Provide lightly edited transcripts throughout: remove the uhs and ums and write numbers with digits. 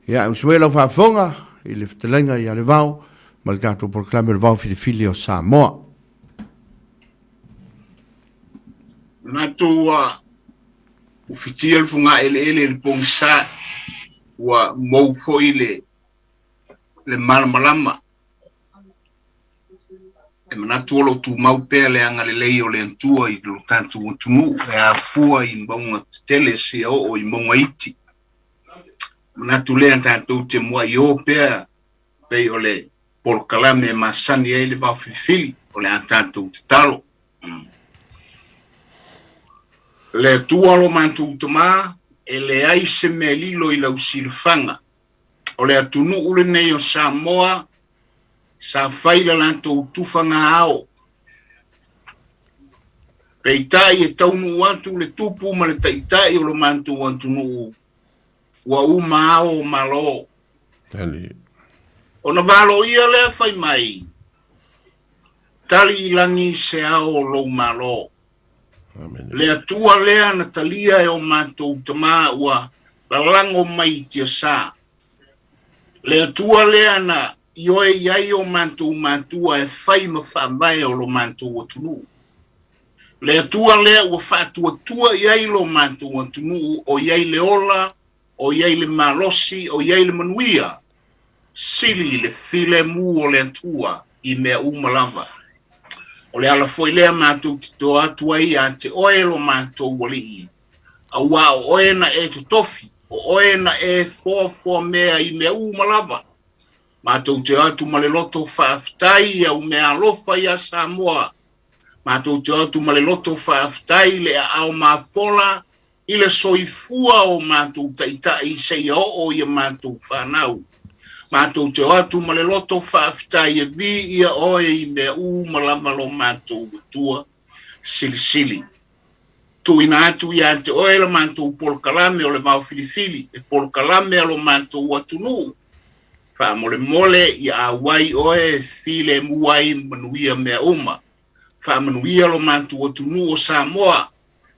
Ia, usu mai lau faafofoga i le fetalaiga ia Levao ma le tatou polokalame o le Vao Filifili o Samoa. Manatu ua ufitia le fogaeleele i le pogisa, ua mou foi le le malamalama. E manatu o lo o tumau pea le agalelei o le Atua i lo tatou atunuu e afua i mauga tetele seia oo i mauga iti. Manatu lea tatou te muai o pea pei o le polokalame e masani ai le vao filifili o le a tatou tatalo. Le Atua lo matou Tama, e leai se mea lilo i lau silafaga. O le atunuu lenei o Samoa sa fai le latou tufaga ao. Peitai e taunuu atu le tupu ma le taitai o lo matou atunuu ua uma ao o Malo. Ona valoia lea fai mai, Tali i lagi se ao o lou Malo. Le Atua lea na talia e o matou tama ua lalago mai i tiasa. Le Atua lea na ioe i ai o matou matua e fai ma faavae o lo matou atunuu. Le Atua lea ua faatuatua i ai lo matou atunuu o i ai le ola, o i ai le malosi, o i ai le manuia, sili le filemu o le Atua i mea uma lava. O le ala foi lea matou te toa atu ai ia te oe lo matou Alii, auā o oe na e totofi, o oe na e foafoa mea i mea uma lava. Matou te o atu ma le loto faafetai i au meaalofa iā Samoa. Matou te o atu ma le loto faafetai i le aao mafola i le soifua o matou taitai seia oo i a matou fanau. Matou te o atu ma le loto faafetai e viia oe i mea uma lava lo matou Atua Silisili. Tuuina atu ia te oe la matou polokalame o le Vao Filifili, le polokalame a lo matou atunuu. Faamolemole ia auai oe e filemu ai manuia mea uma. Faamanuia lo matou atunuu o Samoa,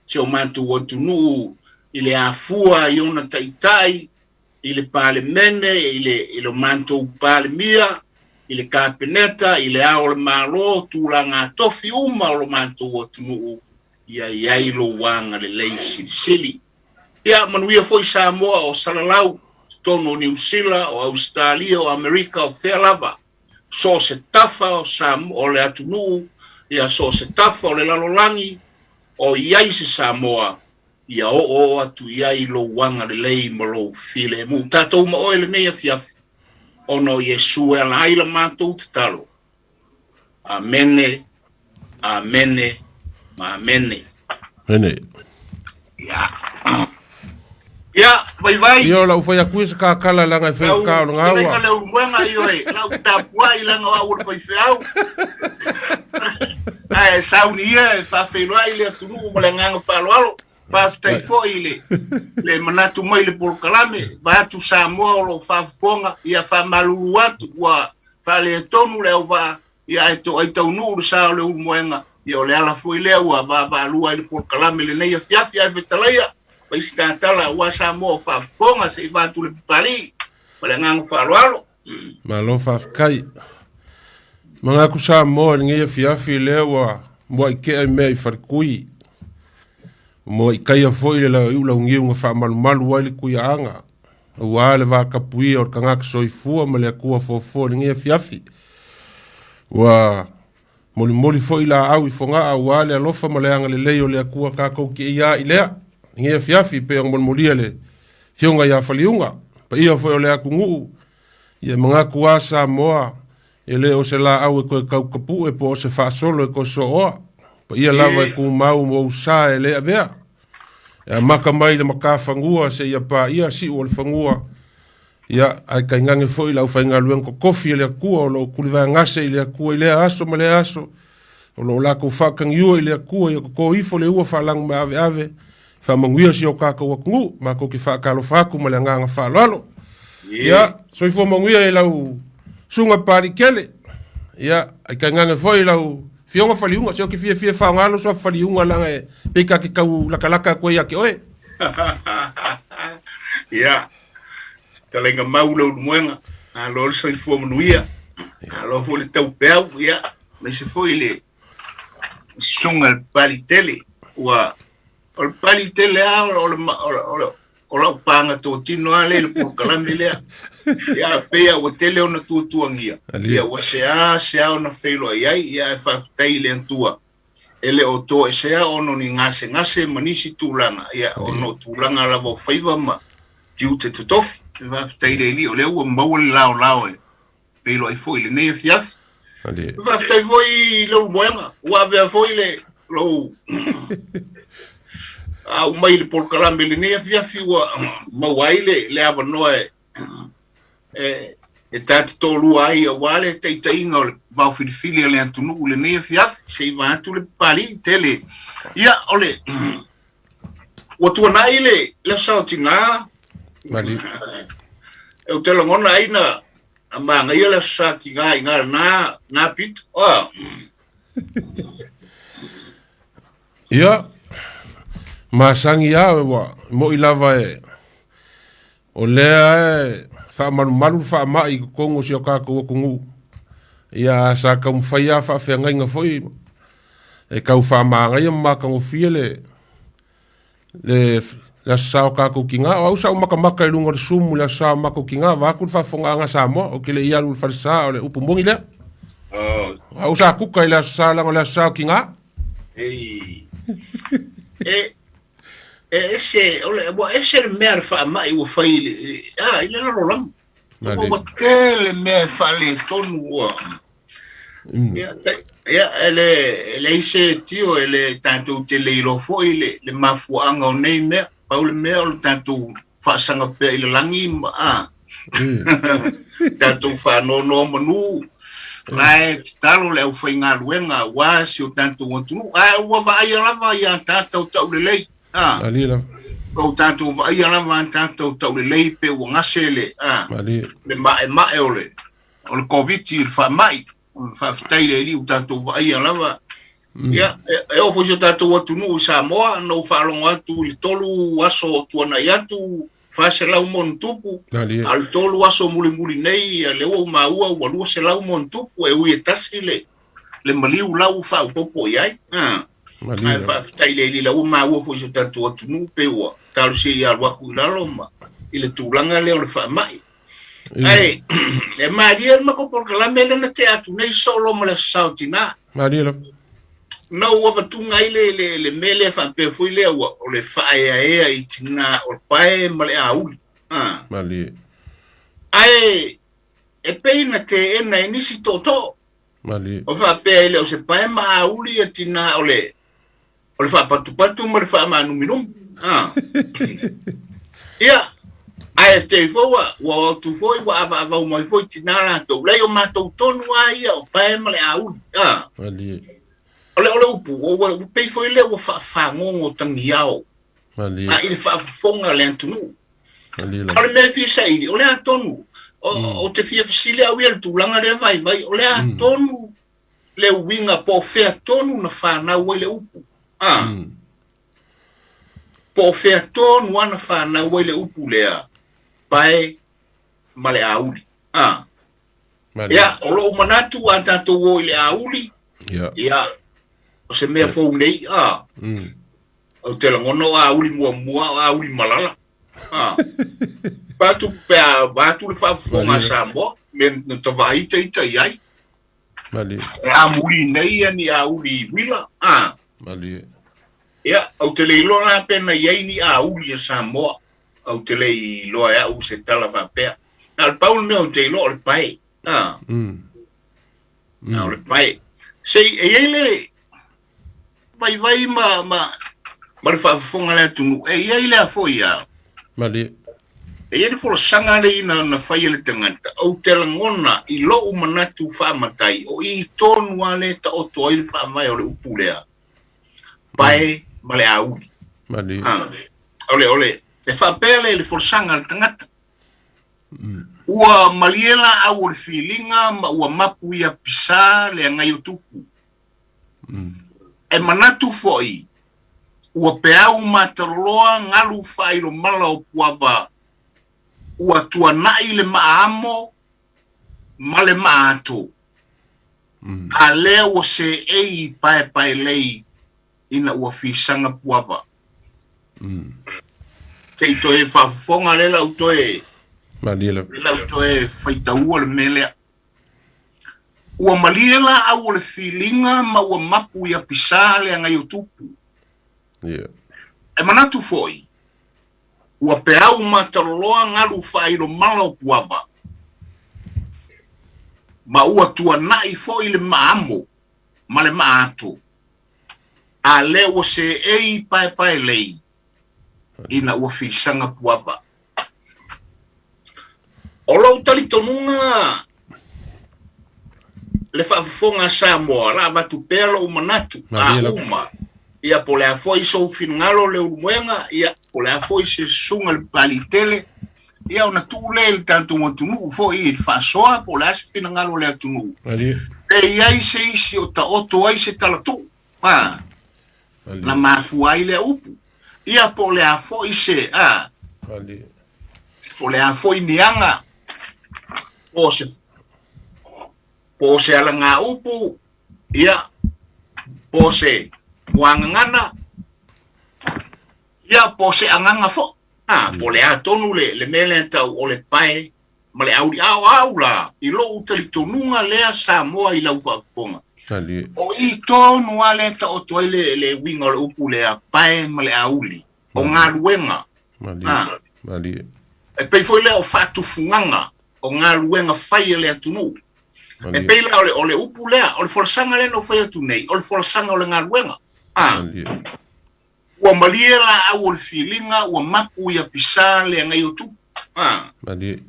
si o matou atunuu i le afua i ona taitai, i le Palemene, i le, i lo matou Palemia, i le Kapeneta, i le Ao o le Malo, tulaga tofi uma o lo matou atunuu, ia i ai lou agalelei silisili. Ia manuia foi Samoa o Salalau, totonu o Niu Sila, o Ausetalia, o Amerika, o fea lava, so o se tafa o Samoa, o le atunuu, ia so o se tafa o le lalolagi, o i ai se Samoa, ia oooo atu i ai lou agalelei ma lou filemu. Tatou ma oe lenei afiafi, ona o Iesu e ala ai la matou tatalo. Amene, amene, ma amene. Amene. Ia. Ia, vai vai. Ia, o lau fai atu ia se kakala leaga e fai Lau ka o le gaua. fetalaiga le ulumoega ioe, lau tapuai leaga o au o le faifeau. Ae sauni ia e faafeiloai le atunuu ma le agaga faaaloalo. Faafetai foi i le, le manatu mai le polokalame, vaeatu Samoa o lo o faafofoga, ia faamalulu atu ua faaletonu le auvaa, ia ae toai taunuu le sa o le ulumoega, ia o le ala foi lea ua vaavaalua ai le polokalame lenei afiafi. Ae fetalaia, fai se tatala aua Samoa o faafofoga se i vaatu le Papalii ma le agaga faaaloalo. Malo faafetai. Manatu Samoa i lenei afiafi lea ua muai tea i mea i faletui. Muai taia foi le iulauniu na faamalumalu ai le tuiaaga, aua le vatapuia o le tagata soifua ma le Atua foafoa i lenei afiafi. Ua molimoli foi laau i Fogaa aua le alofa ma le agalelei o le Atua tatou te ia i lea lenei afiafi pei ona molimolia le Afioga ia Faliuga, paia foi o le atunuu, ia manatu lava Samoa e le o se laau e toe tautapue po o se faasolo e toe sooa. Paia lava e tumau mo ou sa e le avea. E amata mai le matafanua seia paia siu o le fanua, ia, ae tainane foi le aufaigaluega totofi a le Atua o lo o tulivaegase i le Atua i lea aso ma lea aso, o lo o latou faatagiua i le Atua ia toto ifo le ua faalagumaeaveave, faamanuia si o tatou atunuu. Matou te faatalofa atu ma le agaga faaaloalo. Ia, soifua manuia i lau susuga Palikele. Ia, ae tainane foi i lau Fioga Faliuga, se ou te fiafia e faaaoga lou suafa Faliuga leaga e pei ta te tau latalata atu ai ia te oe. Ia. Talaiga mau le ulumoega, malo le soifua manuia, malo foi le taupeau, ia, aemaise foi le susuga i le Papalitele. Ua, o le Papalitele lava o le, o le, o le, o lau paga totino lava lea i le polokalame lea. Ia, pei lava ua tele ona tuatuagia, ia ua seasea ona feiloai ai, ia ae faafetai i le Atua e le o toesea ona o ni gasegase ma nisi tulaga, ia, ona o tulaga lava o faiva ma tiute totofi. Faafetai i le Alii o lea ua maua le laolao e feiloai foi i lenei afiafi. Faafetai foi i lou moega, ua avea foi le lou aumai i le polokalame i lenei afiafi ua maua ai le, le avanoa e, e, e ta te toalua ai aua le taitaiga o le vaofilifili a le atunuu i lenei afiafi, se i vaeatu le Papalii tele. Ia, o le, ua tuanai le, le aso o tinā, Mali. Ou te lagona ai na na manaia le aso sa tinā i ngā nā, nā pito. Ah. Ia, masani lava ua mo'i lava e o lea e faamalumalu le faamai i totonu o si o tatou atunuu. Ia sa taumafai lava faafeagaiga foi e tau faamanaia ma matagofie le le le aso sa o tatou tina. O au sa ou matamata i luga o le sumu i le aso sa o matou tina, vaeatu le faafofogaaga a Samoa, ou te le i alu i le falesa, o le upu moni lea. Oh. O au sa kuka i le aso sa leaga o le aso sa o tina. Ei. E, e ese, o le, ua ese le mea le faamai ua fai i le, ah, i le lalolagi. Ua, ua tele mea e faaletonu ua. Ia, ia, e le, e leai se tio, e le tatou te le iloa foi le, le mafuaaga o nei mea. Pau le mea o le tatou faasaga pea i le lagi ma, a, tatou faanonomanu, la e tatalo le aufaigaluega aua si o tatou atunuu. Ae ua vaaia lava ia tatou taulelei, a, Malie lava. ua tatou vaaia lava a tatou taulelei pe ua gase le, a, Malie. le maemae o le, o le Koviti i le faamai. Faafetai i le Alii ua tatou vaaia lava. Ia, e oo foi i si o tatou atunuu i Samoa, na ou faalogo atu i le 3 aso o tuanai atu, 400 ma ona tupu, a o le 3 aso mulimuli nei, ia lea ua ou maua ua 200 ma ona tupu, e ui e tasi le, le maliu la ua faaopoopo i ai. Ae faafetai i le Alii la ua maua foi i si o tatou atunuu pe ua talosia ia alu atu i lalo ma i le tulaga lea o le faamai. Ae, e malie le matou polokalame lea na tea atu nei solo ma le Aso Sa o Tinā. Malie lava. Na ou avatuga ai le, le, le mea lea faapea foi lea ua, o le faaeaea i tinā o le pae ma le auli. Ah. Malie. Ae, e pei na teena e nisi tootoo. Malie. O faapea e le o se pae ma auli ia tinā o le, o le faapatupatu ma le faamanuminumi. Ah. Ia, ae te foi ua, ua o atu foi, ua avaavau mai foi tinā latou. Leai, o matou tonu lava ia o pae ma le auli. Ah. Malie. O le, o le upu, ua, ua pei foi lea ua faafagogo tagiao. Malie. A i le faafofoga a le atunuu. Malie A lava. o le mea e fia saili, o le a tonu, o, o te fia fesili au ia i le tulaga lea vaivai, o le a tonu le uiga po o fea tonu na fanau ai le upu. A. Po o fea tonu lava na fanau ai le upu lea, pae ma le auli. A. Ia, o lou manatu a tatou o i le auli, Ia. ia, o se mea fou nei, a. Ou te lagona o auli muamua o auli malala. A. Vaeatu pe a vaeatu le faafofoga a Samoa, mea na ta vaai ita i ai. Malie. E amuli nei ia ni auli uila, a. Malie. Ia, ou te le iloa la pe na i ai ni auli a Samoa. Ou te le iloa e au se tala faapea. Na o le pau le mea ou te iloa o le pae, a. Na o le pae. Se e i ai le vaivai ma, ma, ma le faafofoga a le atunuu, e i ai le a foi a. Malie. E i ai le folasaga lea na, na fai e le tagata, ou te lagona i lou manatu faamatai, o i tonu lava lea e taoto ai le faavae o le upu lea, pae ma le auli. Malie. Ha. O le, o le, e faapea lea i le folasaga a le tagata. Ua malie laau o le filiga ma ua mapu ia pisa le agai o tupu. E manatu foi, ua peau mataloloa galu faailomala o Puava Ua tuana'i le maamo ma le maato. A lea ua seei i paepaelei ina ua fisaga puava. Se i toe faafofoga lea lau toe Malie lava. Le lau toe faitaua le mea lea. Ua malie laau o le filiga ma ua mapu i Apisā le agaiotupu. Ia. E manatu foi, ua peau mataloloa galu faailomala o Puava, ma ua tuana'i foi le maamo ma le maato, a lea ua seei paepaelei ina ua fisaga Puava. O lou talitonuga le faafofoga a Samoa, la avatu pea lou manatu a uma. Ia po o le a foi sou finagalo Leulumoega, ia po o le a foi se susuga le Papaliitele, ia ona tuu lea i le tatou atunuu foi i le faasoa po o le a se finagalo o le atunuu. Pe i ai se isi o taoto ai se talatuu, a, na mafua ai lea upu. Ia po o le a foi se, a, po o le a foi ni aga, po o se, po o se alagaupu, ia, po o se muagagana, ia, po o se agaga foi. A, po o le a tonu le, le mea lea tau o le pae ma le auli. A o au la, i lou talitonuga lea Samoa i lau faafofoga, o i tonu lava lea e taoto ai le, le uiga o le upu lea, pae ma le auli, o galuega. Malie, malie. E pei foi lea o faatufugaga o galuega fai a le atunuu. E pei la o le, o le upu lea, o le folasaga lea na ou fai atu nei, o le folasaga o le galuega. A. Ua malie laau o le filiga, ua mapu i Apisā le agaiotupu. A. Malie.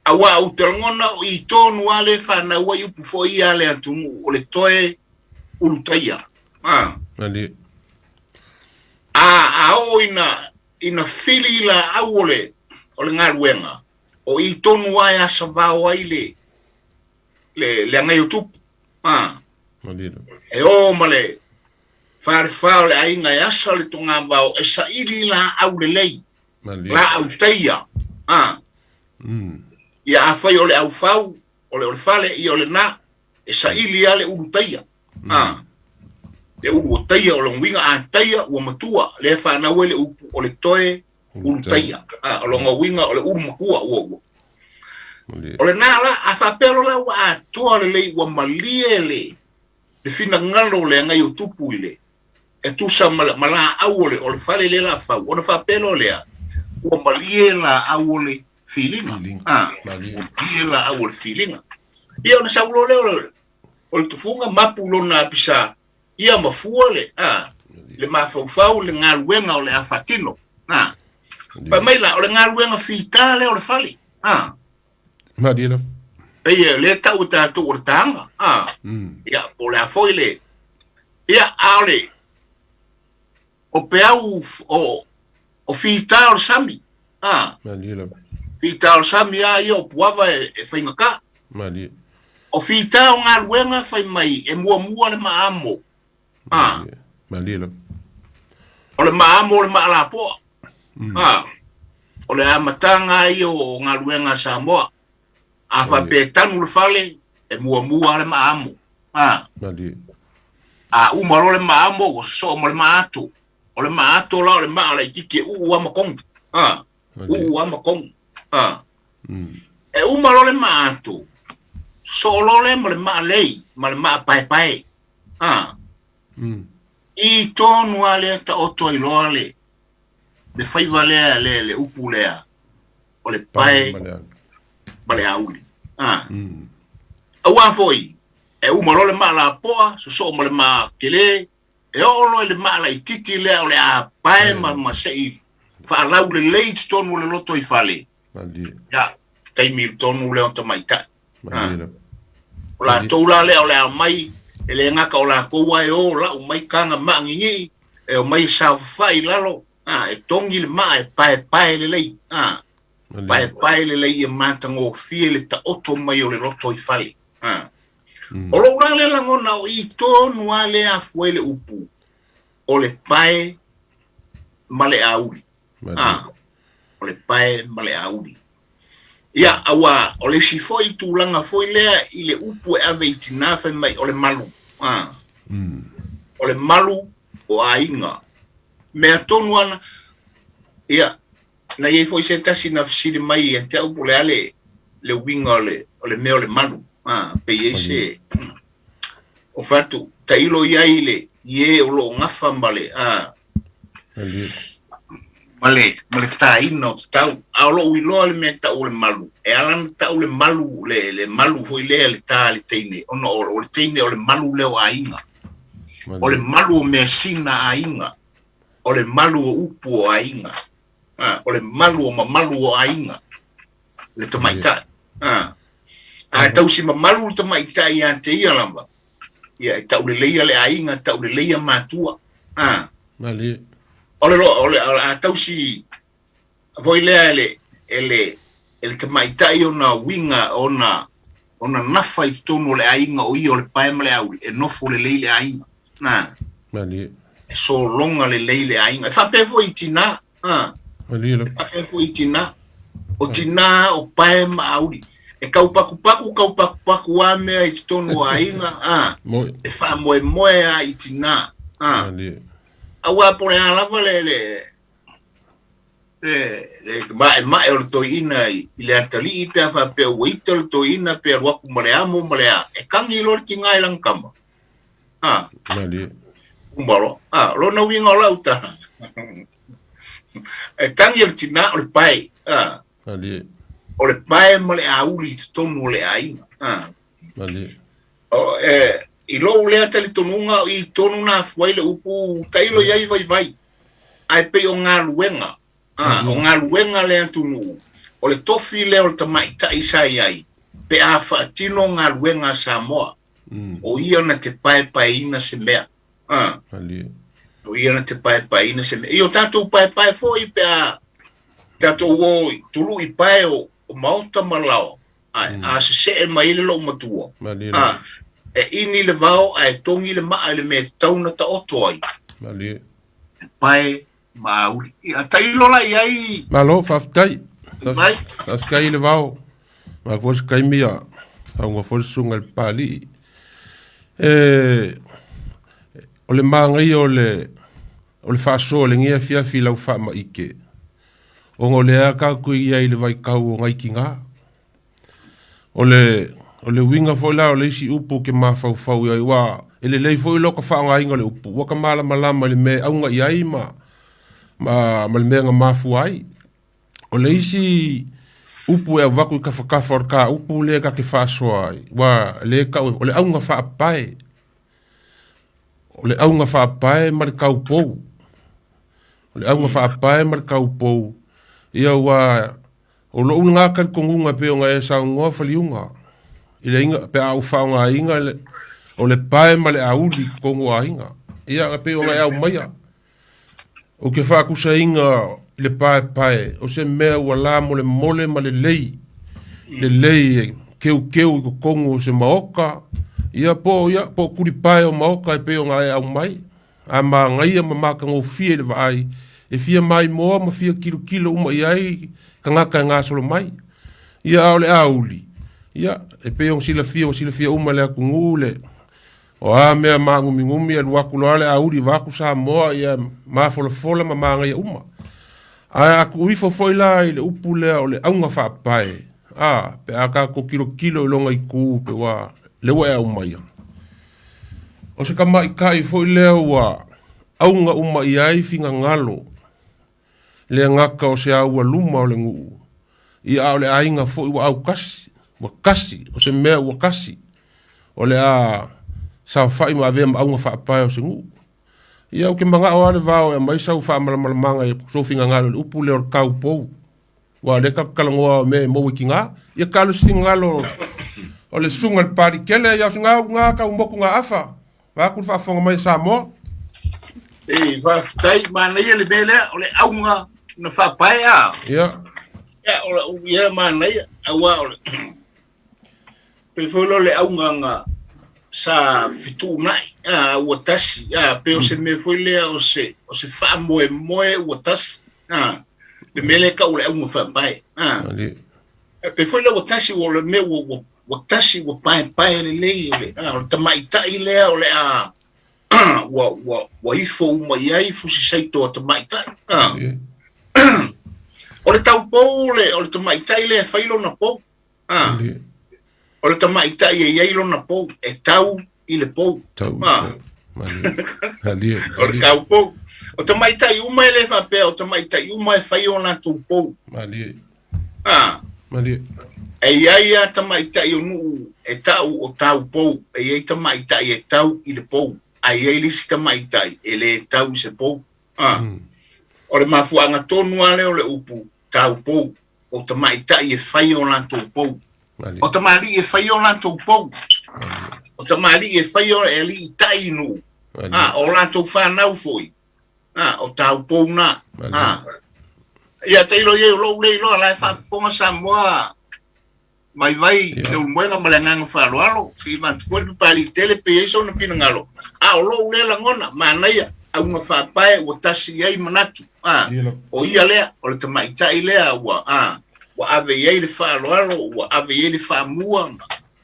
Auā ou te lagona o i tonu lava le fanau ai upu foi ia a le atunuu, o le toe ulutaia. A. Malie. A, a oo ina, ina fili laau o le, o le galuega, o i tonu lava e asavao ai le, le, le agaiotupu. A. Malie. E o ma le falefa o le aiga e asa le togavao e saili laau lelei, laau taia. A. Ia afai o le aufau, o le o le fale, ia o lena, e saili lava le ulu taia. A. Le ulu o taia, o lona uiga a taia ua matua, lea e fanau ai le upu o le toe ulu taia. A, o lona uiga o le ulu matua ua ua. O lena la, a faapea loa la ua atoa lelei ua malie le le finagalo o le agaiotupu i le e tusa ma, ma laau o le, o le fale lea la fau, ona faapea loa lea, ua malie laau o le filiga. Filiga. Ah, Malie. ua malie laau o le filiga. Ia ona sau loa lea o le, o le tufuga mapu lona apisa, ia ma fua le, ah, le mafaufau le galuega o le a faatino. Ah, fai mai la, o le galuega fita lea o le fale. Ah, Malie lava. Pei e lea tau e tatou o le taga, a. Ia, po o le a foi le... Ia, a o le... O peau o, o fita o le sami, a. Malie lava. Fita o le sami a ia o Puava e, e faigata. Malie. O fita o galuega fai mai e muamua le maamo, a. Malie lava. O le maamo o le maalapoa, a. O le amataga ia o galuega a Samoa. A faapea e tanu le fale, e muamua le maamo. A. Malie. A uma loa le maamo, ua sosoo ma le maato. O le maato la o le maa laitiiti e uu lava makogi. A. Uu lava makogi. A. E uma loa le maato, sosoo loa lea ma le maa lei, ma le maa paepae. A. I tonu lava lea taoto ai loa le le faiva lea, le, le upu lea, o le pae ma le auli. A. Auā foi, e uma loa le maa lapoa, sosoo ma le maa tele, e oo loa i le maa laitiiti lea o le a pae ma, ma se i faalaulelei i totonu o le lotoifale. Ia, taimi tonu lea o tamaitai. A. O latou la lea o le a omai, e le gata o latou lava e o lau mai taga maagigii, e omai e saofafai i lalo, a, e togi le maa e paepae lelei, a, paepae lelei ia matagofie le taoto mai o le lotoifale. A. O lou la lea lagona o i tonu lava lea afua ai le upu, o le pae ma le auli. A, o le pae ma le auli. Ia, auā, o le isi foi tulaga foi lea i le upu e ave i tinā fai mai o le malu, a. O le malu o aiga. Mea tonu ana, ia, na i ai foi se tasi na fesili mai ia te au po o le a le, le uiga o le, o le mea o le malu, a, pe i ai se, o fai atu, tailo i ai i le, i e o lo o gafa ma le, a, ma le, ma le tāina o tatau. A o lou iloa le mea e tau o le malu, e ala ona tau le malu, le, le malu foi lea le tā le teine, ona o, o le teine o le malu lea o aiga. O le malu o measina a aiga. O le malu o upu o aiga. A, o le malu o mamalu o aiga. Le tamaitai. A, a tausi mamalu le tamaitai ia te ia lava, ia e tauleleia le aiga, tauleleia matua. A. Malie. O le o le a tausi foi lea e le e le e le tamaitai ona uiga ona ona nafa i totonu o le aiga o ia o le pae ma le auli e nofo lelei le aiga. A. Malie. E sologa lelei le aiga. E faapea foi i tinā. A. Malie lava. E faapea foi i tinā. O tinā o pae ma auli. E kaupakupaku, kaupakupaku a mea i totonu o aiga, a. Moi. E faamoemoe a i tinā. A. Malie. Auā po o le a lava le, le, le, le maemae o le toeaina i, i le atalii pe a faapea ua ita le toeaina pe alu atu ma le amo ma le a, e kagi loa le tiga i lana tama. A. Malie. Uma loa. A, o lona uiga o lau tala. E tagi e le tinā o le pae. A. Malie. O le pae ma le auli i totonu o le aiga. A. Malie. O, e, i lou lea talitonuga i tonu na afua ai le upu tailo i ai vaivai. Ae pei o galuega. A, o galuega le atunuu. O le tofi lea o le tamaitai sa i ai pe a faatino galuega a Samoa. O ia na te paepaeina se mea. A. Malie. O ia na te paepaeina se mea. I o tatou paepae foi pe a tatou o i tului pae o, o maota ma laoa, ae a sesee mai ai le loomatua, Malie a, lava. e ini le vao ae togi le maa i le mea e tatau ona taoto ai. Malie. E pae ma auli. Ia, tailo la i ai. Malo, faafetai. Vai. Faafetai i le vao. Ma foi se taimi ia auga foi le susuga i le Papalii. E, o le manaia o le, o le faasoa o lenei afiafi i lau faamaite, ona o lea tatou te i ai i le vaitau o nai tinā. O le, o le uiga foi la o le isi upu ou te mafaufau i ai, aua e lelei foi lota faaaogaina o le upu, ua ta malamalama i le mea e auga i ai ma, ma, ma le mea na mafua ai. O le isi upu e avatu i tafatafa o le ta upu lea ta te faasoa ai, aua o lea e tau o le auga faapae. O le auga faapae ma le taupou. O le auga faapae ma le taupou, ia ua o lou lena talitonuga e pei ona e saunoa Faliuga, i le aiga pe a ou faaaogaina le, o le pae ma le auli i totonu o aiga. Ia, e pei ona e aumaia, ou te faatusaina i le paepae, o se mea ua lamolemole ma lelei, lelei e keukeu i totonu o se maota, ia po o, ia, po o tulipae o maota e pei ona e aumai. A manaia ma matagofie i le vaai, e fia maimoa ma fia kilokilo uma i ai tagata e gasolo mai. Ia, a o le auli, ia, e pei ona silafia, ua silafia uma e le atunuu le, o a mea māgumigumi e alu atu loa le auli vaeatu Samoa, ia mafolafola ma manaia uma. Ae a tuu ifo foi la i le upu lea o le auga faapae, a, pe a tatou tilotilo i lona itu pe ua lea ua e aumaia. O se tamaitai foi lea ua auga uma i ai finagalo, le gata o se aualuma o le nuu, ia a o le aiga foi ua autasi, ua tasi, o se mea ua tasi, o le a saofai ma avea ma auga faapae o se nuu. Ia ou te manao lava le vao e aumai sau faamalamalamaga i sou finagalo i le upu lea o le taupou. Aua o lea tatou te talanoa o mea e maua i tiga. Ia talo se finagalo o le susuga i le Palikele, ia o se gau na tau motu gaafa, vaeatu le faafofoga mai a Samoa. Ei, faafetai, manaia le mea lea, o le auga na faapae a. Ia. Ia, o le, ia manaia, aua o le, pei foi lea o le auga na sa fetuunai, a, ua tasi, a, pei o se mea foi lea o se, o se faamoemoe ua tasi, a, le mea lea e tau o le auga faapae, a. E pei foi lea ua tasi ua o le mea ua ua ua tasi ua paepae lelei o le a o le tamaitai lea o le a ua ua ua ifo uma i ai fusi saito a tamaitai. A. O le taupou o le o le tamaitai lea e fai lona pou. A. O le tamaitai e i ai lona pou e tau i le pou. Tau. A. Malie. O le taupou. O tamaitai uma e le faapea o tamaitai uma e fai o latou pou. Malie. A. Malie. E i ai lava tamaitai o nuu e tau o taupou, e i ai tamaitai e tau i le pou, ae i ai le isi tamaitai e le tau i se pou. A. O le mafuaaga tonu lava lea o le upu taupou, o tamaitai e fai o latou pou. Malie. O tamalii e fai o latou pou. O tamalii e fai o e alii tai i nuu. Malie. A, o latou fanau foi. A, o taupou na. Malie. A. Ia tailo i ai o lou le iloa la e faafofoga Samoa vaivai Ia. le ulumoega ma le agaga faaaloalo se i avatu foi le Papalii tele pe i ai sona finagalo a o lou lea lagona manaia auga faapae ua tasi i ai manatu a Ia. o ia lea o le tamaitai lea ua a ua ave i ai le faaaloalo ua ave i ai le faamua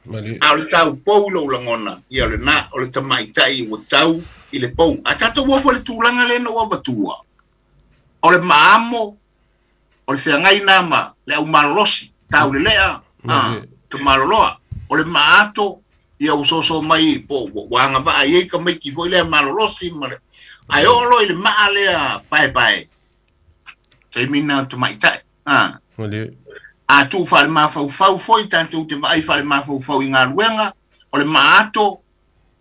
Malie. a o le taupou i lou lagona ia o lena o le tamaitai ua tau i le pou a tatou o foi i le tulaga lea na ou avatua o le maamo o le feagai na ma le au malolosi, taulelea, a, tamaloloa, o le maato, ia ua soso mai po ua agavaa i ai tamaiti foi lea malolosi ma le, ae oo loa i le maa lea paepae, taimi na o tamaitai, a. Malie. A tuu faalemafaufau foi tatou te vaai faalemafaufau i galuega, o le maato,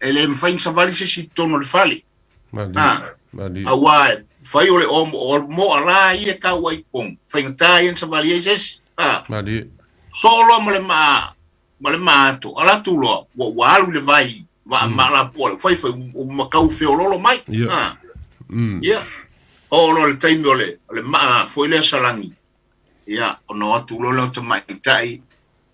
e le mafai ona savali se isi i totonu o le fale. Malie. A, Malie. auā e fai o le o, o moa la ia e tau ai i totonu, faigata ia ona savali ai se isi. A, Malie. soo loa ma le maa, ma le maato, ala atu loa, ua, ua alu i le vai, vaa mm. maalapoa, fai fai, ua matau feololo mai. Ia. A, Mm. ia, oo loa i le taimi o le, o le maa foi lea salani, ia, ona o atu loa lea o tamaitai,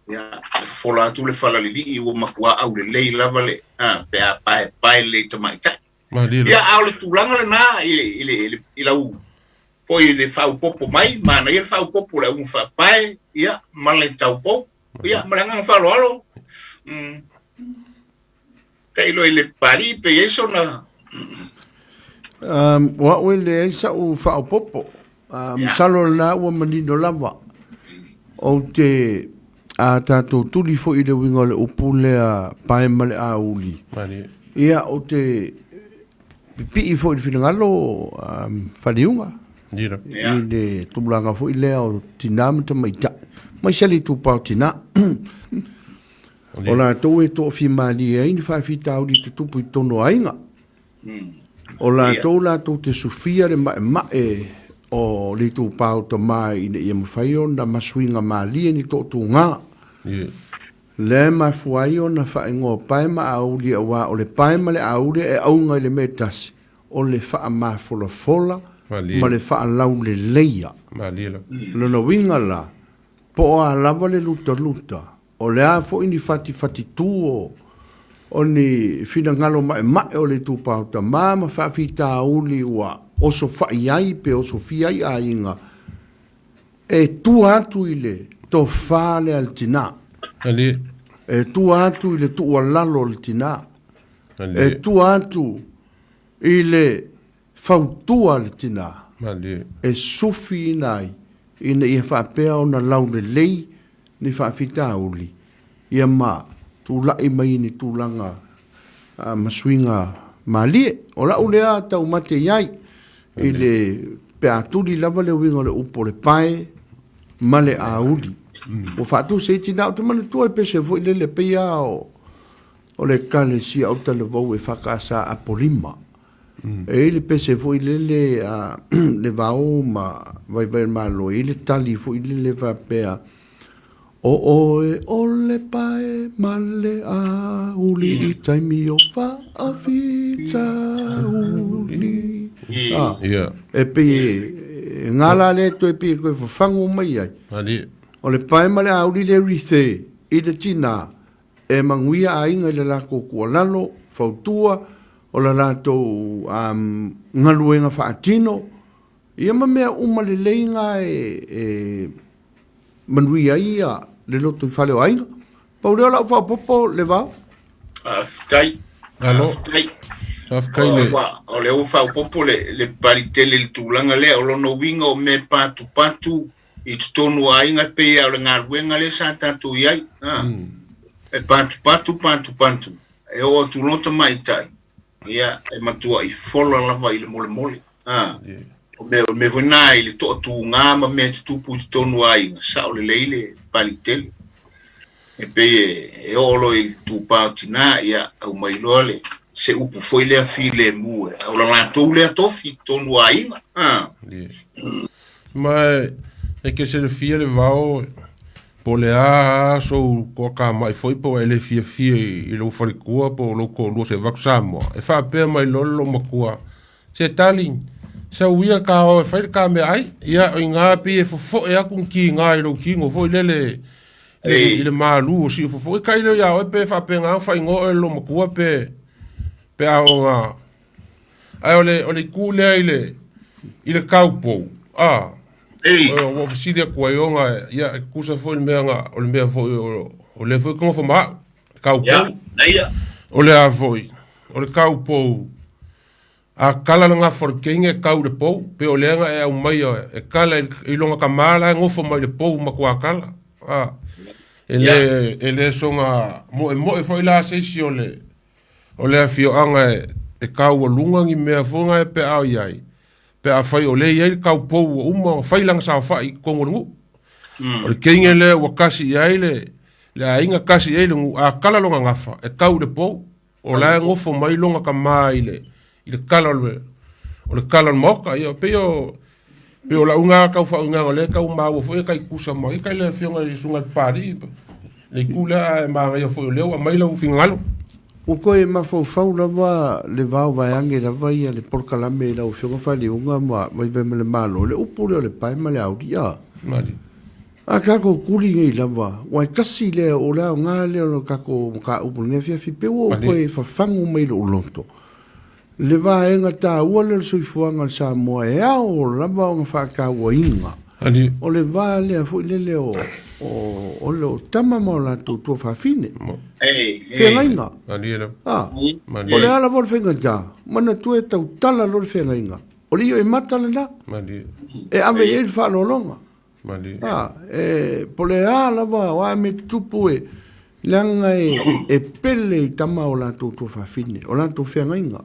Ia, e fofola atu le falalilii ua matua aulelei lava le, a, pe a paepae lelei tamaitai. Malie Ia, a o le tulaga lena i le, i le, i le, i lau foi i le faaopoopo mai, manaia le faaopoopo o le auga faapae, ia, ma le taupou, ia, ma le agaga faaaloalo. Mm. Tailo i le Papalii pe i ai sona... Um, o au e leai sa'u faaopoopo. Uh, masalo lena ua manino lava. Ou te a tatou tuli foi i le uiga o le upu lea pae ma le auli. Malie. Ia, ou te pipii foi i le finagalo um, Faliuga. Ia. I le tulaga foi lea o tinā ma tamaitai. Mai se le itupa o tinā. O latou e toafimalie ai ni faafitauli tutupu i totonu o aiga. O latou latou te sufia le ma'ema'e o le itupa o tama ina ia mafai ona masuiga malie ni tootūgā. Lea e mafua ai ona faaigoa pae ma auli auā o le pae ma le auli e auga i le mea e tasi, o le faamafolafola ma le faalauleleia. Lona uiga la, po o a lava le lutaluta, O le a foi ni fatifatitu o o ni finagalo ma'ema'e o le itupa o tama ma faafitauli ua osofa'i ai pe osofia ai aiga, e tua atu i le tofa lea a le tinā. Ali. E tua atu i le tuualalo a le tinā. Ali. E tua atu i le fautua a le tinā. Ali. E sufiina ai ina ia faapea ona laulelei ni faafitauli, ia ma tulai mai i ni tulaga ma suiga malie. O la'u lea taumate i ai i le pe a tuli lava le uiga o le upu o le pae ma le auli. Ua faatusa i tinā, ou te manatua le pese foi lele pei lava o le Ekalesia o Talavou e FKS Apolima. E i ai le pese foi lele a le vao ma vaivai o le Malo, e i ai le tali foi lele faapea, O oe o le pae ma le auli i taimi o faafitauli. A, e pei e gala lea toe pei e toe fafagu mai ai. O le pae ma le auli le rithe i le tinā E manuia aiga i le latou tuualalo, fautua, o la latou galuega faatino, ia ma mea uma lelei na e manuia ai le lotoifale o aiga. Pau lea o lau faaopoopo Levao. Faafetai. Malo. Faafetai. Faafetai le. O lea ua faaopoopo le, le Paalitele i le tulaga lea, o lona uiga o mea patupatu i totonu o aiga e pei lava o le galuega lea sa tatou i ai. Ha. E patupatu, patupatu, e oo atu loa tamaitai, ia, e matuai fola lava i le molemole. Ha. O mea, o mea foi na i le toatuga ma mea tutupu i totonu o aiga, sao lelei le Paalitele. E pei e, e oo loa i le itupa o tina, ia, aumai loa le, se upu foi lea filemu e, o la latou lea tofi i totonu o aiga. Ha. Ma e ke silafia le vao po o le a a sou toatamai foi po ua e le fiafia i lou faletua po o lou toalua se avatu Samoa, e faapea mai loa le loomatua, Se tali, sau ia ka o e fai le ta meaai. Ia, o ina pei e fofoe atu ni tiga i lou tino foi lele i le malu o siufofoe. Tai lea ia oe pe faapena ona faaigoa oe e le loomatua pe pe a ona. Ae o le o le itu lea i le i le taupou, a ua fesili atu ai ona ia e tutusa foi le mea na o le mea foi o lea foi e te nofo ma au, le taupou. O le a foi, o le taupou A kala le gafa o le teine e tau i le pou, pe o lea na e aumaia e kala i lona tama la e nofo mai le pou matua kala. A, e le, e le soga moemoe foi la se isi o le, o le afioaga e, e taualuga ni mea foi na e pe a i ai, pe afai o lea e i ai le taupou ua uma ona fai lana saofai i totonu o le nuu. O le teine lea ua kasi i ai le, le aiga kasi i ai le nuu, a kala lona gafa e tau i le pou, O la e nofo mai lona tama i le i le kala o le o le kala o le maoka. Ia pei o pei o lau na tau faauigaga o lea e tau maua foi e tai tutusa mai kai le afioga i le Susuga i le Papalii le itu lea ae manaia foi o lea ua aumai lau finagalo. Ua toe mafaufau lava le vao vaeane lava ia le polokalame i lau Afioga Faaliuga ma Vaivaimalemalo i le upu lea o le pae ma le auli a. Malie. A tatou tuli nei lava, ua e tasi lea, o le aoga lea o le tatou mataupu i lenei afiafi, pei ua ou toe fafagu mai i lou loto le vaega taua lea o le soifuaga o le Samoa e ao lava ona faatauaina. O le va lea foi lele o, o, o le o tama ma o latou tuafafine. Feagaiga. A, o le a lava o le faigata, manatua e tautala loa le feagaiga. O le ioe mata lena e ave i ai le faaaloaloga. A, e, po le a lava o a mea tutupu e, leaga e, e pele i tama o latou tuafafine, o latou feagaiga.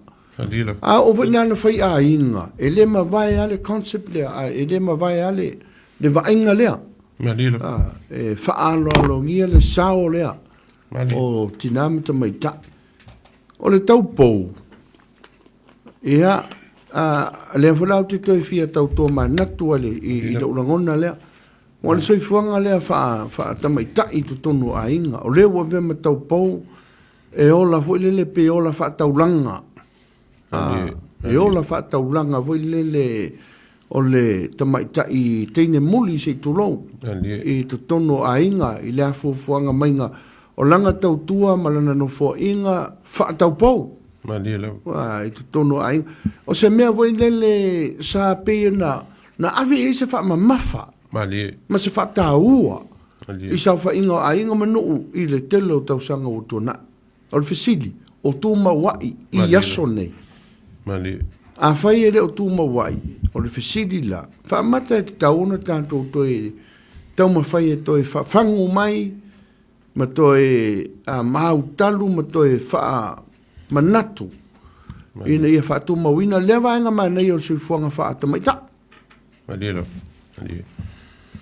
A oo foi i ana faiaiga, e le mavae lava le concept lea, a e le mavae lava le, le vaaiga lea. A, e faaaloalogia le sao lea o tina ma tamaitai. O le taupou, Ia, a, lea foi la ou te toe fia tau tomanatu ai i, i lou lagona lea. Ua le soifuaga lea faa, faatamaitai i totonu o aiga. O lea ua avea ma taupou e ola foi lele pe ola faataulaga. A, e ola faataulaga foi lele o le tamaitai teine muli se i tulou i totonu o aiga i le afuafuaga maiga o lana tautua ma lana nofoaiga faataupou. Malie lava. Ua, i totonu o aiga. O se mea foi lele sa pei ona na ave i ai se faamamafa. Malie. Ma se faataua. Malie. I saofaiga o aiga ma nuu i le tele o tausaga ua tuanai. O le fesili, o tumauai i aso nei? Malie. Afai e le o tumauai, o le fesili la, faamata e tatau ona tatou toe taumafai e toe fafagu mai ma toe mautalu ma toe faamanatu ina ia faatumauina lea vaega manaia o le soifuaga faatamaitai. Malie lava. Malie.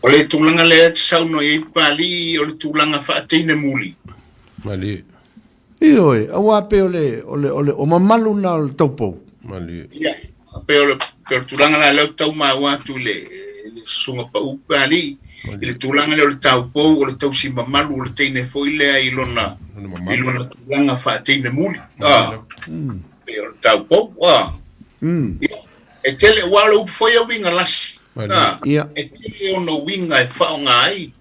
O le tulaga lea e te saunoa i ai Papalii, o le tulaga faateine muli. Malie. Ioe, aua pei o le, o le, o le, o mamalu na o le taupou. Malie. Ia, pei o le, pei o le tulaga la lea ou te tau maua atu i le, le susuga pau Papalii, i le tulaga lea o le taupou, o le tausi mamalu o le teine foi lea i lona, i lona tulaga faateine muli. Ah, pei o le taupou, ah. Ia, e tele, aua o le upu foi e uiga lasi. Ah, e tele ona uiga e faaaoga ai.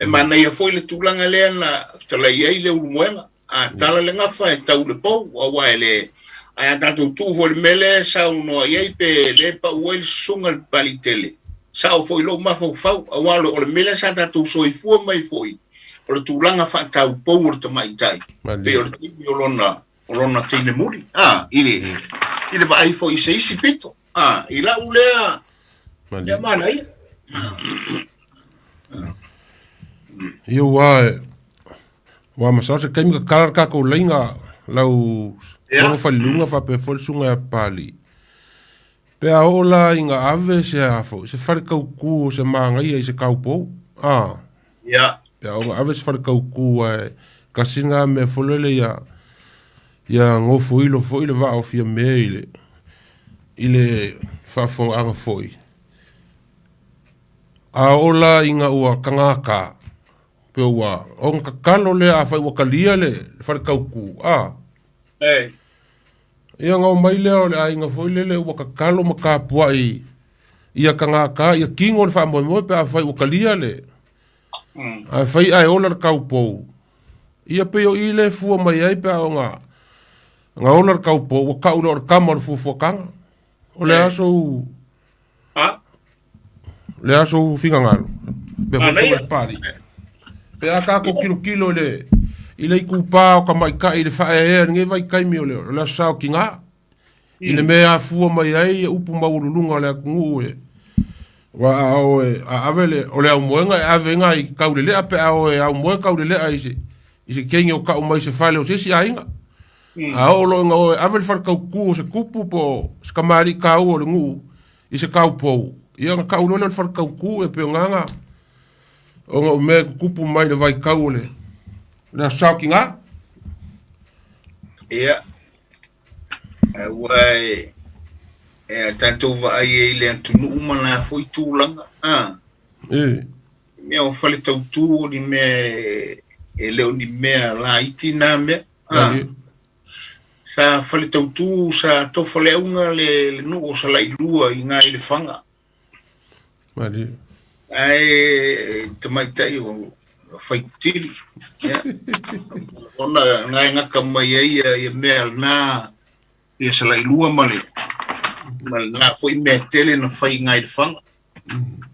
E manaia foi le tulaga lea na fetalai ai le Ulumoega, a tala le gafa e tau i le pou, aua e le, ae a tatou tuu foi i le mea lea e saunoa i ai pe le pau ai le susuga i le Papaliitele, sao foi i lou mafaufau, aua o le mea lea sa tatou soifua mai foi. o le tulaga faataupou o le tamaitai, pei o le taimi o lona, o lona teine muli, a, i le, i le vaai foi i se isi pito, a, i lau lea, lea manaia. Ia ua, ua masalo se taimi tatala le tatou laina lau yeah. Faliluga faapea foi le susuga ia Papalii. Pe a oo la ina ave se a foi, se fale tautu o se manaia i se taupou, a. Yeah. Pe a oo ina ave se fale tautu ae tasi lena mea foi lele ia, ia nofoilo foi le vaa o Fiame i le, i le faafofogaaga foi. A oo la ina ua tagata, pe ua ona tatalo lea afai ua talia le fale tautu, a. Ei. Ia ona omai lea o le aiga foi lele ua tatalo ma tapuai ia tagata ia kino le faamoemoe pe afai ua talia le ae fai ae ola le taupou. Ia pei o i le fua mai ai pe a ona na ola le taupou ua tau loa o le tama o le fuafuataga. O le a sou A? Le a sou finagalo. Pe foi foi le pali. Pe a tatou tilotilo i le i le itupa o tamaitai i le faaeaea i lenei vaitaimi o le o le aso Sa o Tina. I le mea e afua mai ai ia upu maualuluga o le atunuu e aua a o e a ave le o le aumoega e ave ai nai taulelea pe a o e aumoe taulelea i se i se teine o tau mai i se fale o se isi aiga. A oo loa ina o e ave le fale tautu o se tupu po o se tamalii taua o le nuu i se taupou, ia ona tau loa lea o le fale tautu e pei o lena ona o mea e tutupu mai le vaitau o le le aso Sa o Tina. Ia, aua e, e a tatou vaai ai i le atunuu ma na foi tulaga, a. E. Mea o fale tautu o ni mea e le o ni mea laiti na mea. A. Sa fale tautu, sa tofa le auga le, le nuu o Salailua i ngā i Lefaga. Malie. Ae tamaitai o Faitili. Ia. Ona ngā e ngaka mai ai ia, ia mea na ia Salailua ma le ma le na foi mea tele na fai i ngā i Lefaga.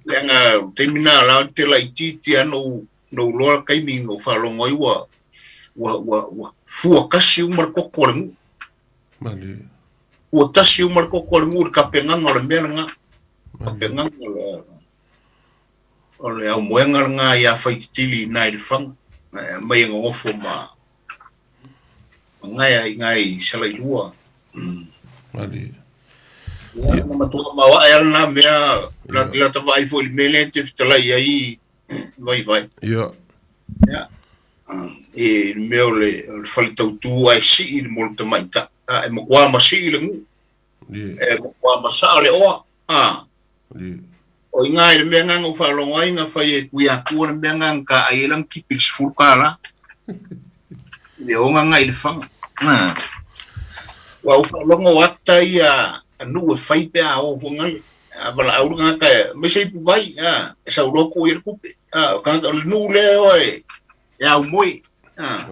Leaga taimi na la te laitiiti lava na ou loa le taimi na ou faalogo ai ua ua ua ua fua tasi uma le koko o le nuu. Malie. Fua tasi uma le koko o le nuu i le tapenaga o le mea lena. Tapenaga o le o le aumoega lena ia Faititili i ina i Lefaga. Ae aumai e nonofo ma Magaia i ngai Salailua. Malie. Ia, na matua maoae lava lena mea, la, la ta vaai foi i le mea lea e te fetalai ai Vaivai. Ia. Ia. I le mea o le, o le fale tautu ae sii mo le tamaitai. A, e matua masii le nuu. Ia. E matua masaa le oa. A. Ia. O i ngā i le mea ngā ngau whaalogo ai ngā whai e kui atua le mea ngā ngā ai e lang tipi le sefulu kālā. Le onga ngā i le whanga. Ua ou faalogo ata ia a nuu e fai pe a o fongale. A valaau le tagata aemaise ipuvai, a, e sau loa tuu i ai le tupe. A, o tagata, o le nuu lea e o e, e aumoe. A,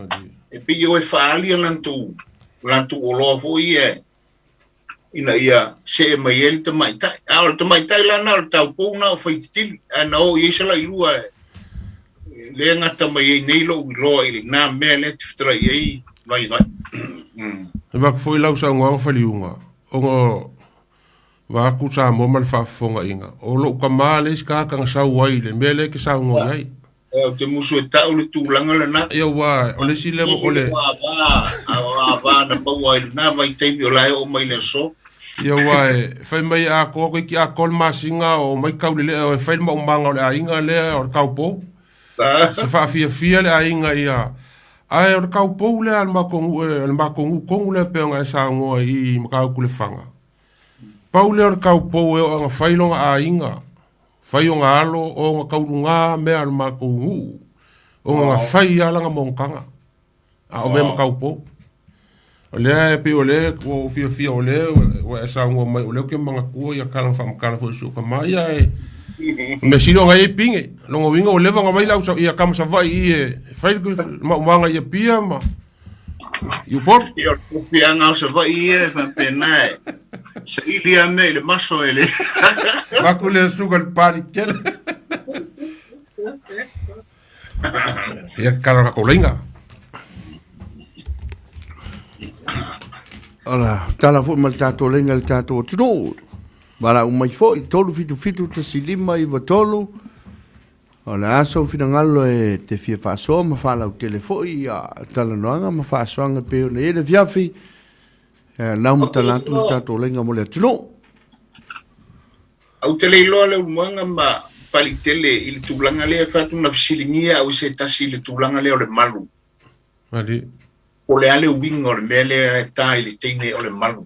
e pei e o e faaali a latou, latou oloa foi ia ina ia see mai ai le tamaitai. A o le tamaitai la na o le taupou na o Faititili, ae na o i ai Salailua e lea e gata mai ai nei lou iloa i lena mea lea e te fetalai i ai Vaivai. E avatu foi lau saunoaga Faliuga, ona vaeatu Samoa ma le faafofogaiga, o lou tama le isi tagata na sau ai i le mea lea e te saunoa i ai. Ou te musu e tau le tulaga lena. Ia ua, o le isi lea o le... Ua ava, ava na maua ai lena vaitaimi o la e oo mai le aso. Ia ua e fai mai e atoa toeiti atoa le masina o omai taulelea e fai le maumaga o le aiga lea o le taupou. Se faafiafia le aiga ia. Ae o le taupou lea a le matou nuu, o le matou nuu tonu lea pei ona e saunoa i Matautu Lefaga. Pau lea o le taupou e oo ina fai lona aiga. Fai ona alo, o ona taulugā mea a le matou nuu, ona na fai lava lana monotaga, a o mea ma taupou. O lea e pei o lea ua ou fiafia o lea ua e saunoa mai, o lea ou te manatua ia tala na faamatala foi e si ou tama ia e o mea sili ona i ai pine. Lona uiga ua leva ona fai lau ia tama Savaii i e fai le maumaga i Apia ma i Upolu. Ia o le tofiaga o Savaii ia e faapena e saili lava mea i le maso e le. Vaku le suka le pali tele. Ia tatalo i tatou laina. Ola, tala foi ma le tatou laina i le tatou atunuu. Valaau mai foi, 377 1593. O le a sou finagalo e te fia faasoa ma faalautele foi ia talanoaga ma faasoaga e pei ona i ai le afiafi. E lau ma tala atu le tatou laina mo le atunuu. Ou te le iloa Leulumoega ma Palitele i le tulaga lea e fai atu na fesiligia au i se tasi i le tulaga lea o le malu. Ali. Po o le a le uiga o le mea lea e ta i le teine o le malu.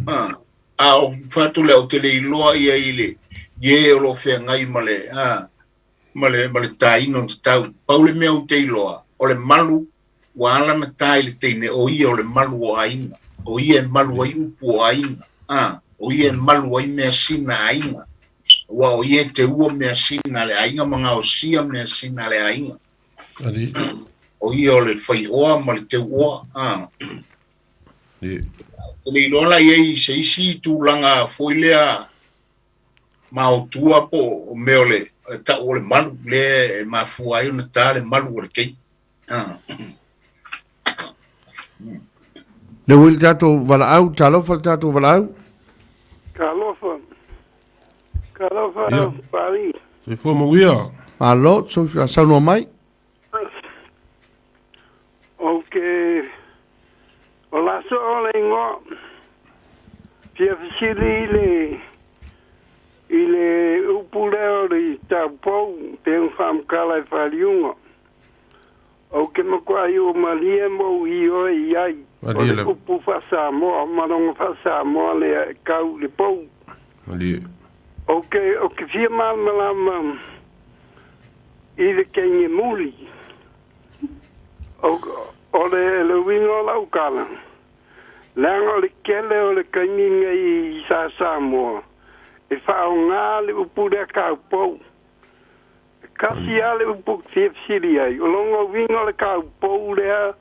A, a o fai atu lea ou te le iloa ia i le i e o lo o feagai ma le, a, ma le, ma le taina o tatau. Pau le mea ou te iloa, o le malu ua ala ona ta i le teine, o ia o le malu o aiga. O ia e malu ai upu o aiga. A, o ia e malu ai measina a aiga. Aua o ia e teua measina a le aiga ma gaosia measina a le aiga. Ali. O ia o le faioa ma le teuoa. A. Ou te le iloa la i ai se isi tulaga foi lea maotua po o mea o le tau o le malu lea e mafua ai ona ta le malu o le keiki. Ah. Le ua i le tatou valaau, talofa le tatou valaau. Talofa. Talofa yeah. Pali. Soifua manuia. Malo, saunoa mai. Ou te o Lasoo le igoa. Fia fesili i le i le upu lea o le taupou pe ona faamatala e faliuga. Ou te matuai ua malie ma ou ioe i ai. O le upu faa-Samoa ma lona faa-Samoa lea e kau i le pou. Malie. Ou te ou te fia malamalama i le teine muli. O, o le, le uiga o lau tala, leaga o le tele o le taimi nei i sa Samoa, e faaaoga le upu lea kaupou. E kasi lava le upu ou te fia fesili ai, o lona uiga o le kaupou lea,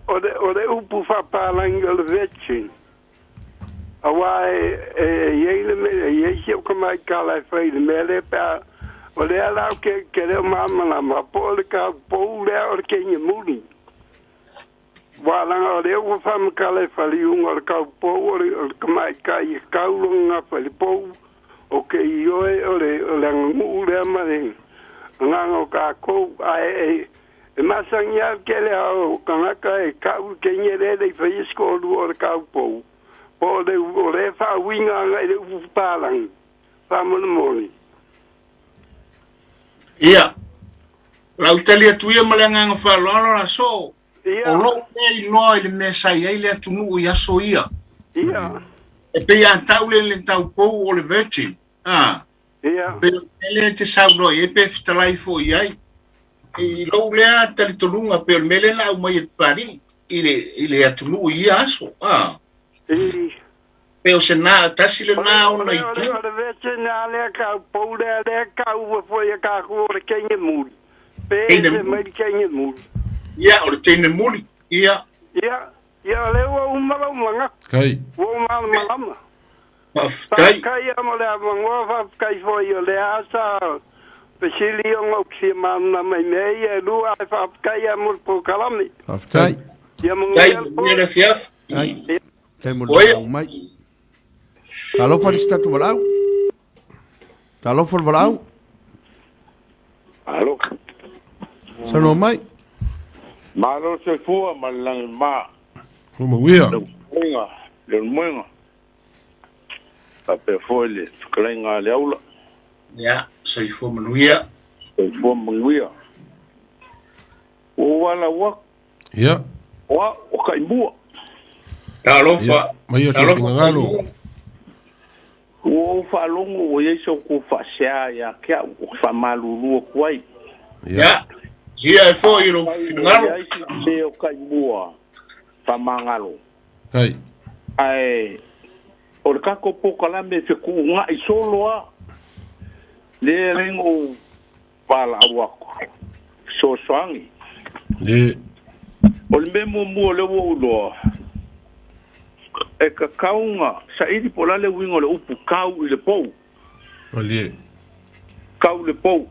o le, o le upu faapalagi o le virgin. Aua e, e, e i ai le mea, e i ai si ou tamaitala e fai i le mea lea pe a, o lea la ou te, te le o malamalama po o le taupou lea o le teine muli. Aua leaga o lea ua faamatala e Faliuga o le taupou o le, o le tamaitai e tau lona gafa i le pou, ou te ioe o le, o le aganuu lea ma le agaga o tatou. Ae e, e masani lava le tele o tagata e tau le teine lea e le i faia se toalua o le taupou, po o le, o lea e faauiga agai i le upu papalagi. Faamolemole. Ia, lau tali atu ia ma le agaga faaaloalo Lasoo. Ia. O lou mea iloa i le mea sa i ai le atunuu i aso ia. Ia. E pei a tau le le taupou o le virgin. A. Ia. Pei o le mea lea e te saunoa i ai pe fetalai foi i ai. I lou lea talitonuga pei o le mea lea na aumai e Papalii i le, i le atunuu i ia aso. A. I. Pei o se na, tasi lena ona itu. O le virgin a lea taupou lea lea taua foi e tatou o le teine muli. Pe ese mai le teine muli. Ia, o le teine muli. Ia. Ia, ia o lea ua uma lou manatu. Kai. Ua ou malamalama. Faafetai. Faafetai lava mo le avanoa, faafetai foi o lea sa fesili ona ou te fia malamalama i mea ia e lua, ae faafetai lava mo le polokalame. Faafetai. Ia manuia le po. Manuia le afiafi. Faafetai. Faafetai mo le valaau mai. Talofa le isi tatou valaau. Talofa le valaau. Alo. Saunoa mai. Malo le soifua ma le lagi ma. Ua manuia. Le moega, le moega. Faapea foi le fetalaiga a le aula. Ia, soifua manuia. Soifua manuia. Ua ou valaau atu. Ia. O au, o Taimua. Talofa. Mai o sou finagalo. Ua ou faalogo ua i ai sa outou faasea ia te au, ou te faamalulu atu ai. Ia, sia e foi i lou finagalo. Ua i ai se sese o Taimua faamagalo. Kai. Ae o le tatou polokalame e fetuunai solo lava, lea e ala ai ona ou valaau atu, fesoasoani. Le. O le mea muamua o lea ua ou iloa, e tatau ona saili po o le a le uiga o le upu kau i le pou. Malie. Kau i le pou.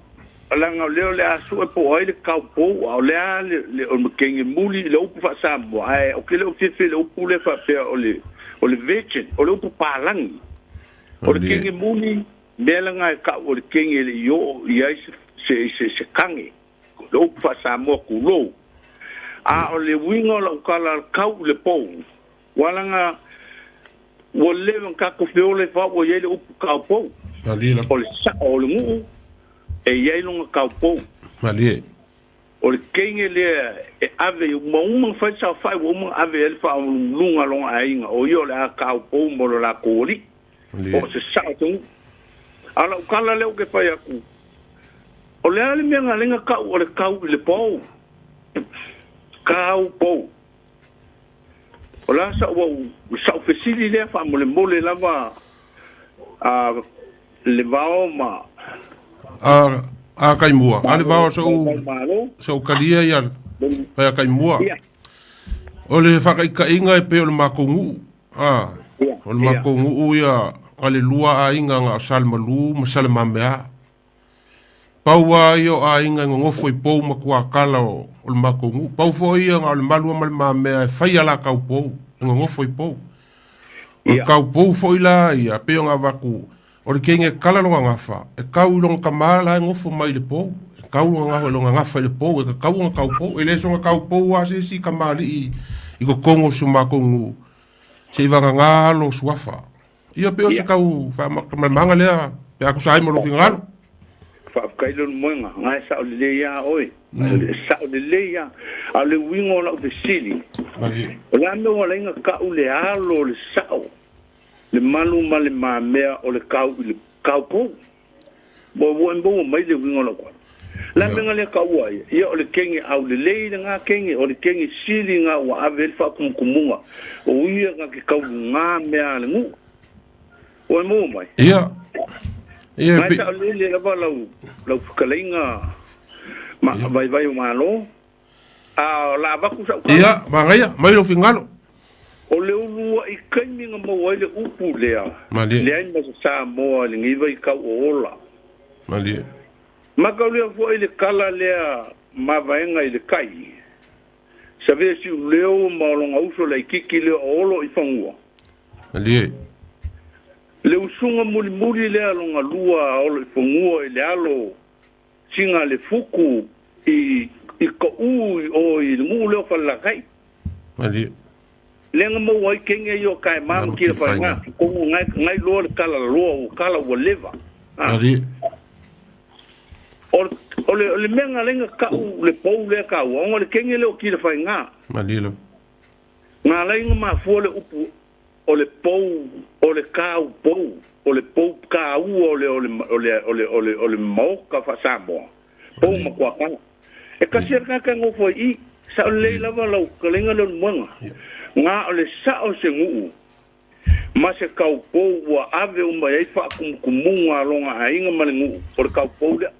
Leaga o lea o le a sue po o ai le kaupou, a o le a le, le, o le kenge muli i le upu faa-Samoa, ae ou te le o fiafia i le upu lea faapea o le, o le virgin, o le upu palagi. O le kenge muli, mea lena e tau o le kenge e le i oo i ai se, se, se, se kage, le upu faa-Samoa tulou. A o le uiga o lau tala kau i le pou, ua leaga ua leva ona tatou feola ifo ua i ai le upu kaupou. O le sao o le nuu e i ai lona kaupou. Malie. O le teine lea e ave ua uma ona fai le saofai ua uma ona ave i ai le faauluuluga a lona aiga o ia o le a kaupou mo le latou alii. Po o se sao o se nuu. A o lau tala lea ou te fai atu, o le a le mea na ala ai ona tau o le kau i le pou? Kaupou. O le a sa'u sa'u fesili lea faamolemole lava a Levao ma A a Kaimua, a Levao so'u so'u talia ia fai a Kaimua. O le faataitaiga e pei o le matou nuu, a o le matou nuu ia a le lua aiga na o Salemalu ma Salemamea. Pau lava ia o aiga e nonofo i pou ma tuakala o le matou nuu. Pau foi ia na o le Malua ma le Mamea e fai a la taupou, e nonofo i pou. O le taupou foi la ia, pei ona avatu, o le teine e kala lona gafa, e tau i lona tama la e nofo mai i le pou. E tau lona gafa i le pou, e tatau ona taupou. E le soona taupou lava se isi tamalii i totonu o si o matou nuu, seivagana alo o Suafa. Ia pei o se tau faamalamalamaga lea pe a tusa ai ma lou finagalo. Faafetai Leulumoega, na e sao lelei a oe. E sao lelei a. A o le uiga o lau fesili, o le a mea ua ala ai ona tau le alo o le sao, le malu ma le mamea o le kau i le kaupou? Ua e maua mai le uiga o lau tala? O le a mea na lea taua ai? Ia o le kenge aulelei lena kenge, o le kenge sili lena ua ave ai le faakumukumuga, o ia na te taulugā mea a le nuu. Ua e maua mai? Ia. Ia Nai saolele lava lau, lau fetalaiga ma vaivai o Malo. A o le a avatu sau tala. Ia, manaia, mai lou finagalo. O le uluai taimi na maua ai le upu lea, Malie. leai ma se Samoa i lenei vaitau o ola. Malie. Mataulia foi le tala lea mavaega i le tai, Savea Siuleo ma lona uso laitiiti lea o Olo i Fanua. Malie. Le usuga mulimuli lea lona lua a Olo i Fanua i le alo sina le fuku i i ka u i o i le nuu lea o Falelatai. Malie. Lea na maua ai kenge ia o Kaema ma Tilafaiga, totonu nai nai loa le tala loa ua tala ua leva. Malie. O o le o le mea na ala ai ona tau le pou lea taua ona o le kenge lea o Tilafaiga. Malie lava. Na ala ai ona mafua le upu o le pou, o le kau pou, o le pou taua o le, o le, o le, o le, o le, o le maoka faa-Samoa, pou makuakala. E tasi lava le tagata e nofo ai i i, sao lelei lava lau fetalaiga lea o le moega. Na o le sao se nuu ma se kaupou ua ave uma i ai faakumukumuga a lona aiga ma le nuu, o le kaupou lea.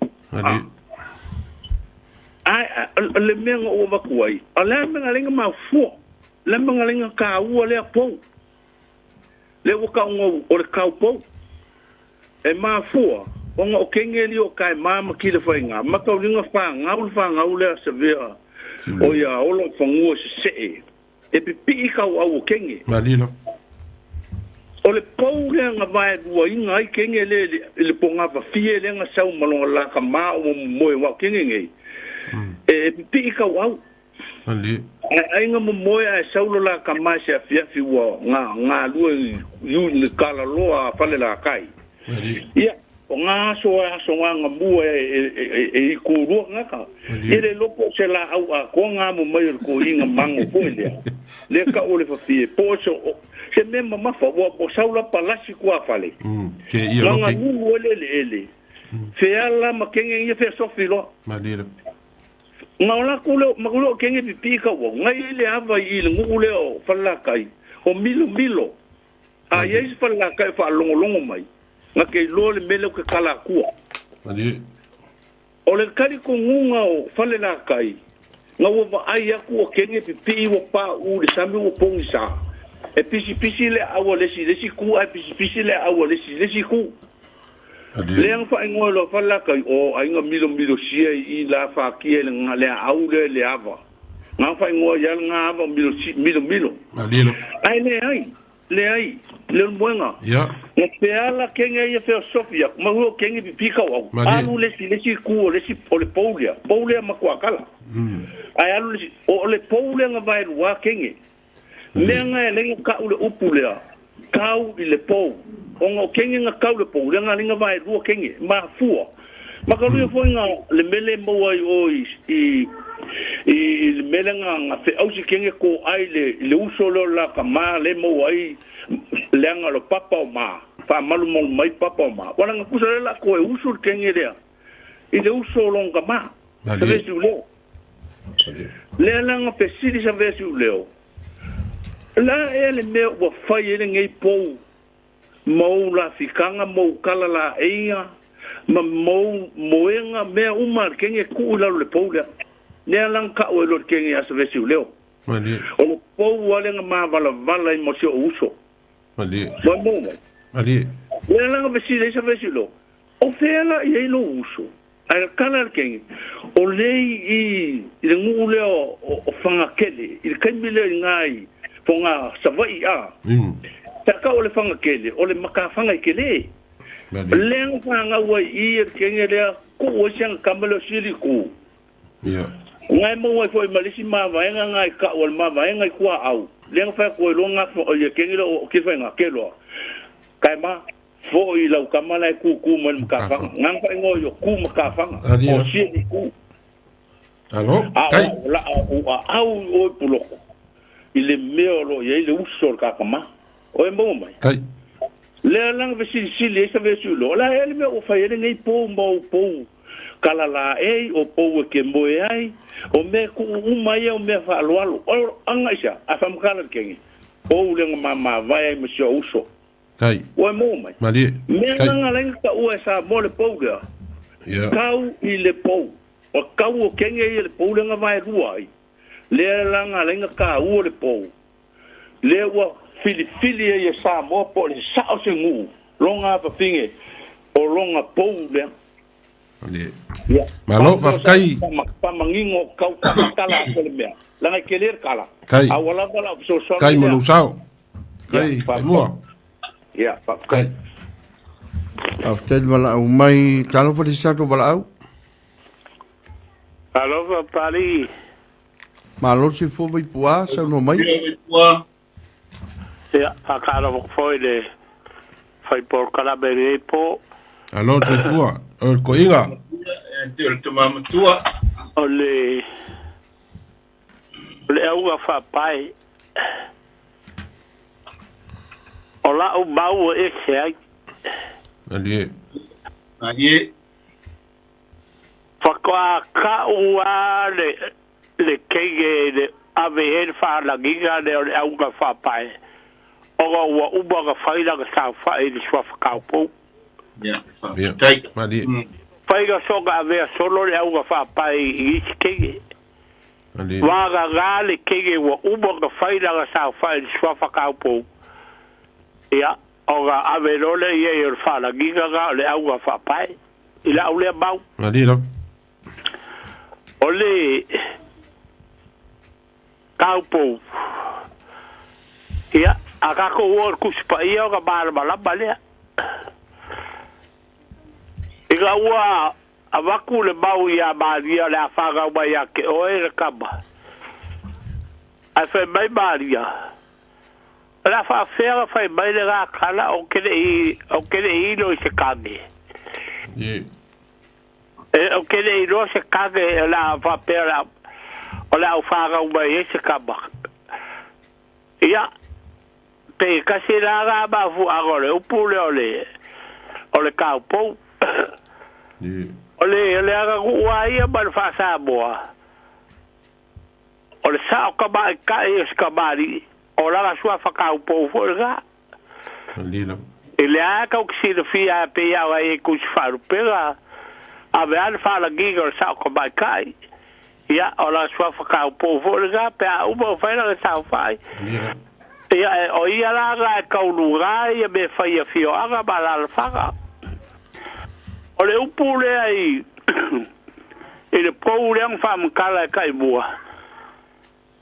Ae o le mea na ou avatu ai, o le a le mea na ala ai ona mafua? Le magalega taua lea pou. Lea ua tau ona o le tau pou. E mafua ona o kenge li o kae ma ma kila faiga ma tauliga fagau le fagau lea savea o ia ola o fagua sese'e e pipii kau au o kenge. Malilo. O le pou lea na vaeluaina ai kenge le i le pogafafie lea na sau ma lona laka ma o momoe aua o kenge nei e pipii kau au. Malie. Ae aiga momoe ae sau lo la tama i se afiafi ua ga galue i u i Kalaloa a Falelatai. Malie. Ia, o ga aso e aso ga gamua e e e i kulua tagata. Malie. Ia le iloa po o se laau atoa ga amo mai o le toeaina mago foi lea, lea tau o le fafie, po o se se mea mamafa ua ua sau la palasi tuafale. Ke ia Ga lo ke. galulu ai le eleele, feala ma kenge ia feasofi loa. Malie lava. Na o lakou lea, ma leo kenge pipii kauau, ngai ai le ava i le nuu lea o Falelatai, o Milomilo. A i ai se Falelatai o faalogologo mai, na te iloa le mea lea ou te tala atua. O le talitonuga o Falelatai, na ua vaai atu ua kenge pipii ua pauu i le sami ua pogisa, e pisipisi le aau a le isi i le isi itu ae pisipisi le aau a le isi i le isi itu. Lea na faaigoa ai loa fale la kai o aiga milomilo sia i la fakia i le le aau lea i le ava. Ga faaigoa ia lena ava o milomilo. Malie lo. Ae leai, leai, le moega. Ia. Na feala kenge ia feosofi aku, ma hua kenge pipi kau au. Malie. Alu le si le si ku o le si o le pou lea, pou lea makuakala. Ae alu le si, o le pou lea nga vaelua kenge. Mea nga e lenga ka u le upu lea, kau i le pou. O nga o kenge nga kau le pou, lea nga lenga vaelua kenge, ma fua. Ma ka luia foi nga le mele maua i o i, i, i le mele nga nga feausi kenge ko ai le, le uso leo la ka ma le maua ai leaga lo papa o ma faamalumalu mai papa o ma wala nga kusa le la ko e uso le kenge lea i le uso o longa ma sa Malie. vesi u leo lea la nga fesili sa vesi u leo la e le mea ua fai e le ngei pou mau la fikanga mau kala la eia ma mau moenga mea uma le kenge kuu i lalo le pou lea lea la nga kau e lo le kenge a sa vesi u leo Malie. o le pou ale nga mavalavala i mo si o uso Malie. mo mo mai Malie. lea la nga fesili ai sa vesi u leo o fea la i ai lo uso ai le kala le kenge o lei i i le nguu lea o, o, o whangakele i le kaimi lea i ngai fo ngā savai a ta ka o le whangakele o le makawhanga i kele Malie. lea nga whangau ai i e le kenge lea ku o sianga kamale o sili ku Ia. ngai mo ai foi malisi mavaenga ngai ka o le mavaenga i kua au lea nga whai koe lo ngā o le kenge lea o ke whai ngā keloa kai ma fo i lau kamala e ku ku mo le makawhanga ngā whai ngō yo ku makawhanga Alia. o sili ku Alo. a Kai. o la o a au o i puloko i le mea o lo i ai le uso o le kakama o e maua mai Kai. lea langa fesilisili ai sa vesiulo o la e le mea ua fai ai lenei pou ma ou pou kalala ei o pou e ke moe ai o mea kuu uma ia o mea faaloalo o aga isa a faamakala le kege pou lega mamavae ai ma si o uso Kai. ua e maua mai Malie. mea Kai. laga laga taua e sa mo le pou lea Ia. kau i le pou o kau o kenge ia le pou lega vaelua ai lea laga laga kāua le pou lea ua filifili ai e Samoa po o le sao se guu loga afafige o loga pou lea Malie. ia Malo, faafetai. faamagigo kau faamatala atu le mea laga e kele le kala Kai. a ua lava lau fesoasoani Kai mo lea. lou sao. Kai. Ia, E mua. ia faafetai Kai. Faafetai le valaau mai talofa le sato valaau. Alofa Pali, Malo se fua vai pua saunoa mai. Ia ua ia, whakaaro foi le whai pōrkarame le pō, Alo soifua. O le koiga. e te o le tamamatua. o le o le auga whapai. O la o maua e se ai, Malie. Malie. whakoa ka ua le, le keige le ave he le whalangiga le o le auga whapai. Oga ua uma ka whaila ka sāwhai le sua whakaupou. Ia, Ia. faafetai. Malie. Whaiga soka avea solo le auga whapai i isi keige. Malie. Waga ngā le kenge ua uma ka whaila ka sa whai le swafa kaupou. Ia, o nga ave lole ia i o le whalangiga nga o le auga whapai. I la au lea mau. Malie lava. O le kaupou. Ia, a kako ua le kusipa ia o ka malamalama lea. I ka ua avaku le mau ia Maria le awhanga mai ia ke oe le kama. Ai whai mai Maria. La whaawhea whai mai le ngā kala o kere i, o kere i ilo i se kage. Ie. E, o kere i loa se kage e la whapea la, o la au whanga mai e se kama. Ia, pe kasi la ngā mafu ango le upu le o le, o le kaupou. Ie. O le, o le aga kua ia ma le whaasamoa. O le sao ka mai kai o se kamari, o langa sua whakaupou fo le ngā. Malie lava. I le a kau ki sina fia a pe iau ai e kusi wharupega, a me ana whalangiga o le sao ka mai kai. Ia, o langa sua whakaupou fo le ngā, pe a uma o whaila ka sao whai. Malie lava. Ia, e, o ia la ngā e kaulu ngā, ia me whai a fio anga ma lala whanga. O le upu lea i i le pou lea na faamatala e taimua,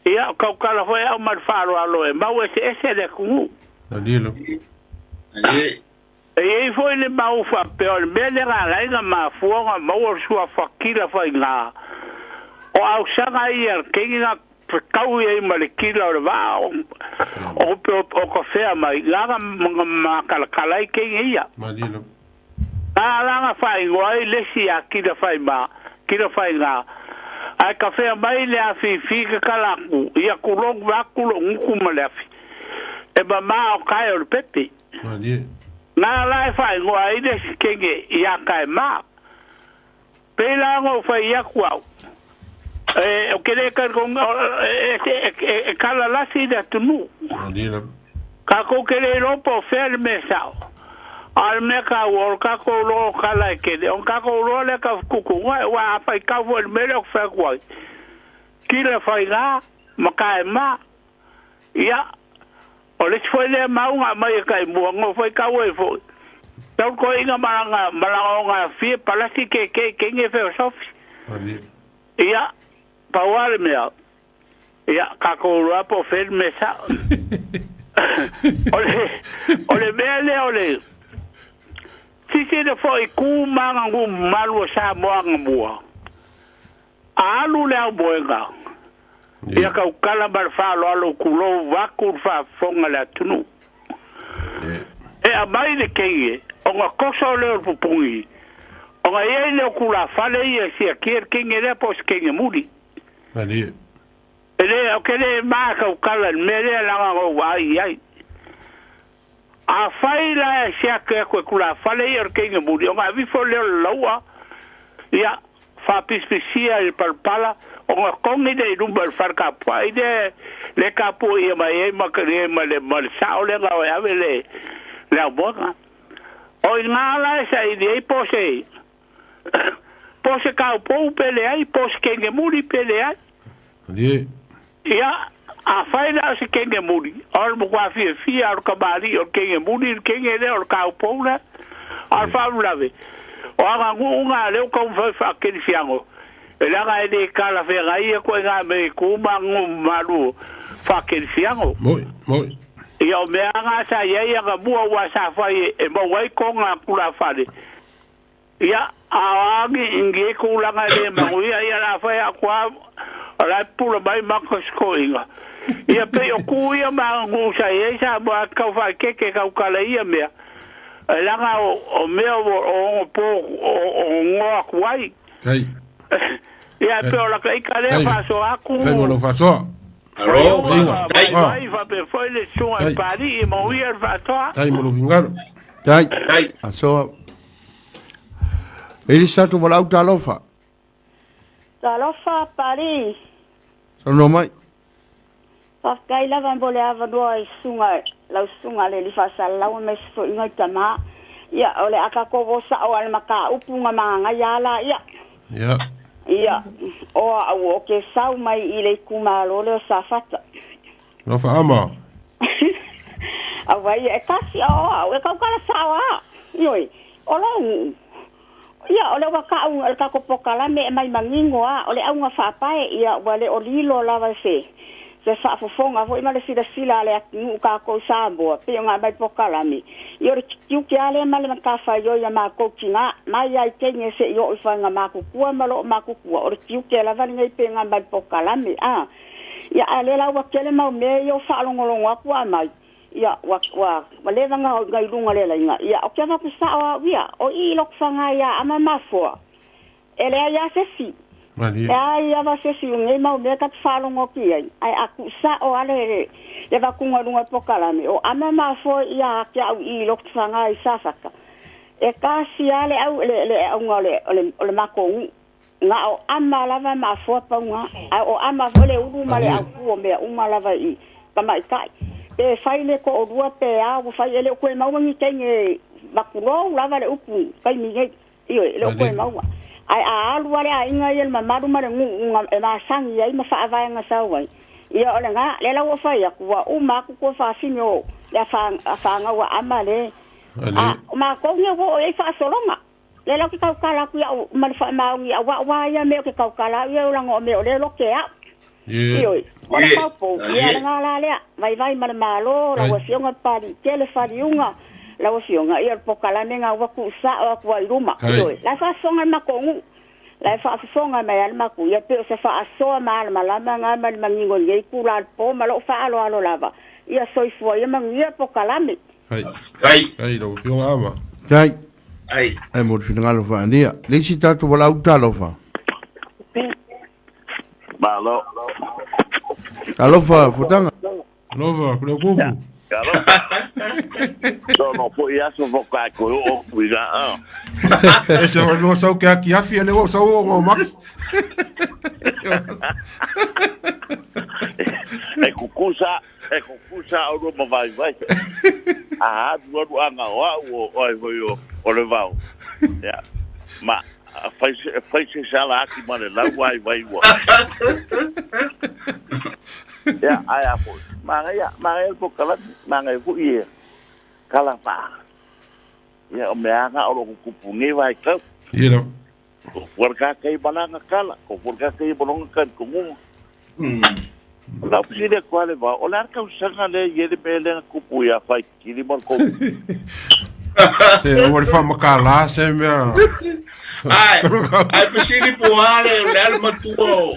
ia, o tautala foi au ma le faaaloalo e mau eseese le atunuu. E i ai foi le mau faapea o le mea lea na ala ai ona mafua ona maua le suafa kila faiga, o ausaga ia a le teine na fetaui ai ma le kila o le vaa o o tafea mai, na na matalatala ai teine ia. Na ala ona faaigoa ai le isi ia kila faima, kila faiga, ae tafea mai le afifi tatala atu, ia tulou vaeatu lou gutu ma le afi, e mama o tae o le pepe. Na ala e faaigoa ai le isi teine ia taema. Pei la ona ou fai atu au, e, ou te le talitonu, e tala lasi le atunuu. Tatou te le iloa po o fea le mea sao, a o le mea taua, o le tatou iloa o tala e tele, ona tatou iloa lea taututuga, aua a faitau foi i le mea lea ou te fai atu ai, kila faiga ma taema. Ia, o le isi foi lea mau na aumai e taimua, na ou faitau ai foi, tau le toeaina ma lana ogafie palasi keke i teine feosofi. Ia, pau lava le mea, ia, tatou iloa po o fea le mea sao. O le mea lea o le silasila foi i tu ma aganuu mamalu a Samoa anamua, a alu le aumoega, ia tautala ma le faaaloalo tulou vaeatu le faafofoga a le atunuu. E aumai le teine, ona toso lea o le pupuni, ona i ai lea o tulafale ia e siakia le teine lea po o se teine muli. E le, ou te le ma tautala i le mea lea leaga na ou vaai i ai. Afai la e siaki atu e tulafale ia o le teine muli, ona aveifo lea o le lau'a, ia, faapisipisia i le palapala, ona togi lea i luma o le fale tapuai lea le tapuaia mai ai ma ma le ma le sao lea na o e ave le le aumoega. O i ina la e saili ai po o se po o se taupou pe leai, po o se teine muli pe leai. Ia, afai la o se teine muli, o le matua fiafia o le kamali'i o le teine muli, le teine lea o le taupou lea. A o le faalavelave, o aganuu na lea ua taumafai e faakelifiano, e leaga e le talafeagai ia ituaiga mea i tu ma aganuu mamalu faakelifiano. Ia, o mea lava na sa i ai anamua aua sa fai e maua ai toga tulafale. Ia, a o a ni ni tulaga e le manuia, ia o le a fai atu lava, o la e pupula mai matou se toeaina. Ia, pei o tu ia ma aganuu sa i ai Samoa, a tau faaeteete e tautala i ia mea, leaga o mea o ono po o noa atu ai. Ia, e pei o lata ita lea faasoa atu. Faafetai mo lau faasoa. Malo, faafetai. Faapea foi le susuga i Papalii, manuia le faasoa. Faafetai mo lou finagalo. Tai. Asoa. Elisa Tuvalau, talofa. Talofa Papalii. Saunoa mai. Faafetai lava mo le avanoa i susuga, lau susuga le alii faasalalau aemaise foi nai tama. Ia, o le a tatou o sao lava i le mataupu na manaia lava laia. Ia. Ia, o au ou te sau mai i le itumalo lea o Safata. Alofa ama. Aua ia e tasi o au e tautala sao lava. Ioe, o lou nuu. Ia, o lea ua tau le tatou polokalame e mai manino lava, o le auga faapae, ia, ua le o lilo lava se se faafofoga foi ma le silasila a le atunuu tatou i Samoa, pei ona aumai polokalame. Ia, o le tiute lava lea ma le matafaioi a matou tina, mai lava i teine seia oo i faiga matutua ma loo matutua, o le tiute lava lenei pei ona aumai i le polokalame. A, ia, a o lea la ua tele mau mea ia ua faalogologo atu ua aumai, Ia, ua, ua, ua leva na, na i luga o le laina. Ia, ou te avatu sao au ia, o i i Lotofaga ia Ama Mafoa, e leai lava se isi. Malie. Leai lava se isi o nei mau mea ta te faalogo atu i ai, ae a tuusao lava le, le, le avatuga i luga o le polokalame, o Ama Mafoa ia te au i i Lotofaga i Safata, e tasi lava le au, le, le auga o le, o le, o le matou nuu. Na o ama lava ma afoa pauga, ae o ama foi le ulu ma le autu o mea uma lava i tamaitai. Pe fai le toalua pe a ua fai, e le o toe maua ni teine matulou lava le upu taimi nei. Ioe, e le o toe maua. Ae a alu lava le aiga ia i le mamalu ma le nuu e masani ai ma faavae sau ai, ia o lena, lea la ua fai atu, ua uma atu tuafafine o le afanau a ama le. A o matou nei ua oo i ai faasologa. Le la o ke tautala atu iaʻu ma le faamaoni auā uā ia mea o ke tautala au ia e olaga o mea o lea e lote au. Ioe, o le taupou, ia le gā la lea, vaivai ma le Malo, lau Afioga Papaliitele, Faliuga, lau Afioga, ia o le polokalame lena ua tuusao atu ai i luma. Ioe, la e faafofoga le matou nuu, la e faafofoga mai lava le matou, ia pei o se faasoa malamalama lena ma le manino i lenei itula o le po ma lou faaaloalo lava, ia soifua ia manuia le polokalame. Faafetai. Faafetai lau Afioga Ava. Faafetai. Ai mo le finagalo faaalia. Le isi tatou valaau talofa. Malo. Talofa Fotaga. Talofa Kulaukuku. Talofa. Sono foi aso foka ko o kuiga a. E se no sau ke aki afi ele o sau o ngomaki. E kukusa E kukusa au lua ma vaivai. A alu alu aga o au o oe foi o, o le vao. Ia, ma fai se, fai se sala aki ma le lau vaivai ua. Ia, ae a foi. Manaia, manaia le polokalame, manaia foi e kala faa. Ia, o mea aga o lo o kukupu nei vaitau. Ia lava. Ko fuar ka kei malanga kala, ko fuar ka kei malonga kali ko ngunga. O lau fesili atu lava le vao, o le a le tausaga lea i ai le mea lea na tupu ia Faitili ma le kou? Se ua le faamakala se mea. Ai, ai fesili po o a le, o le a le matua o,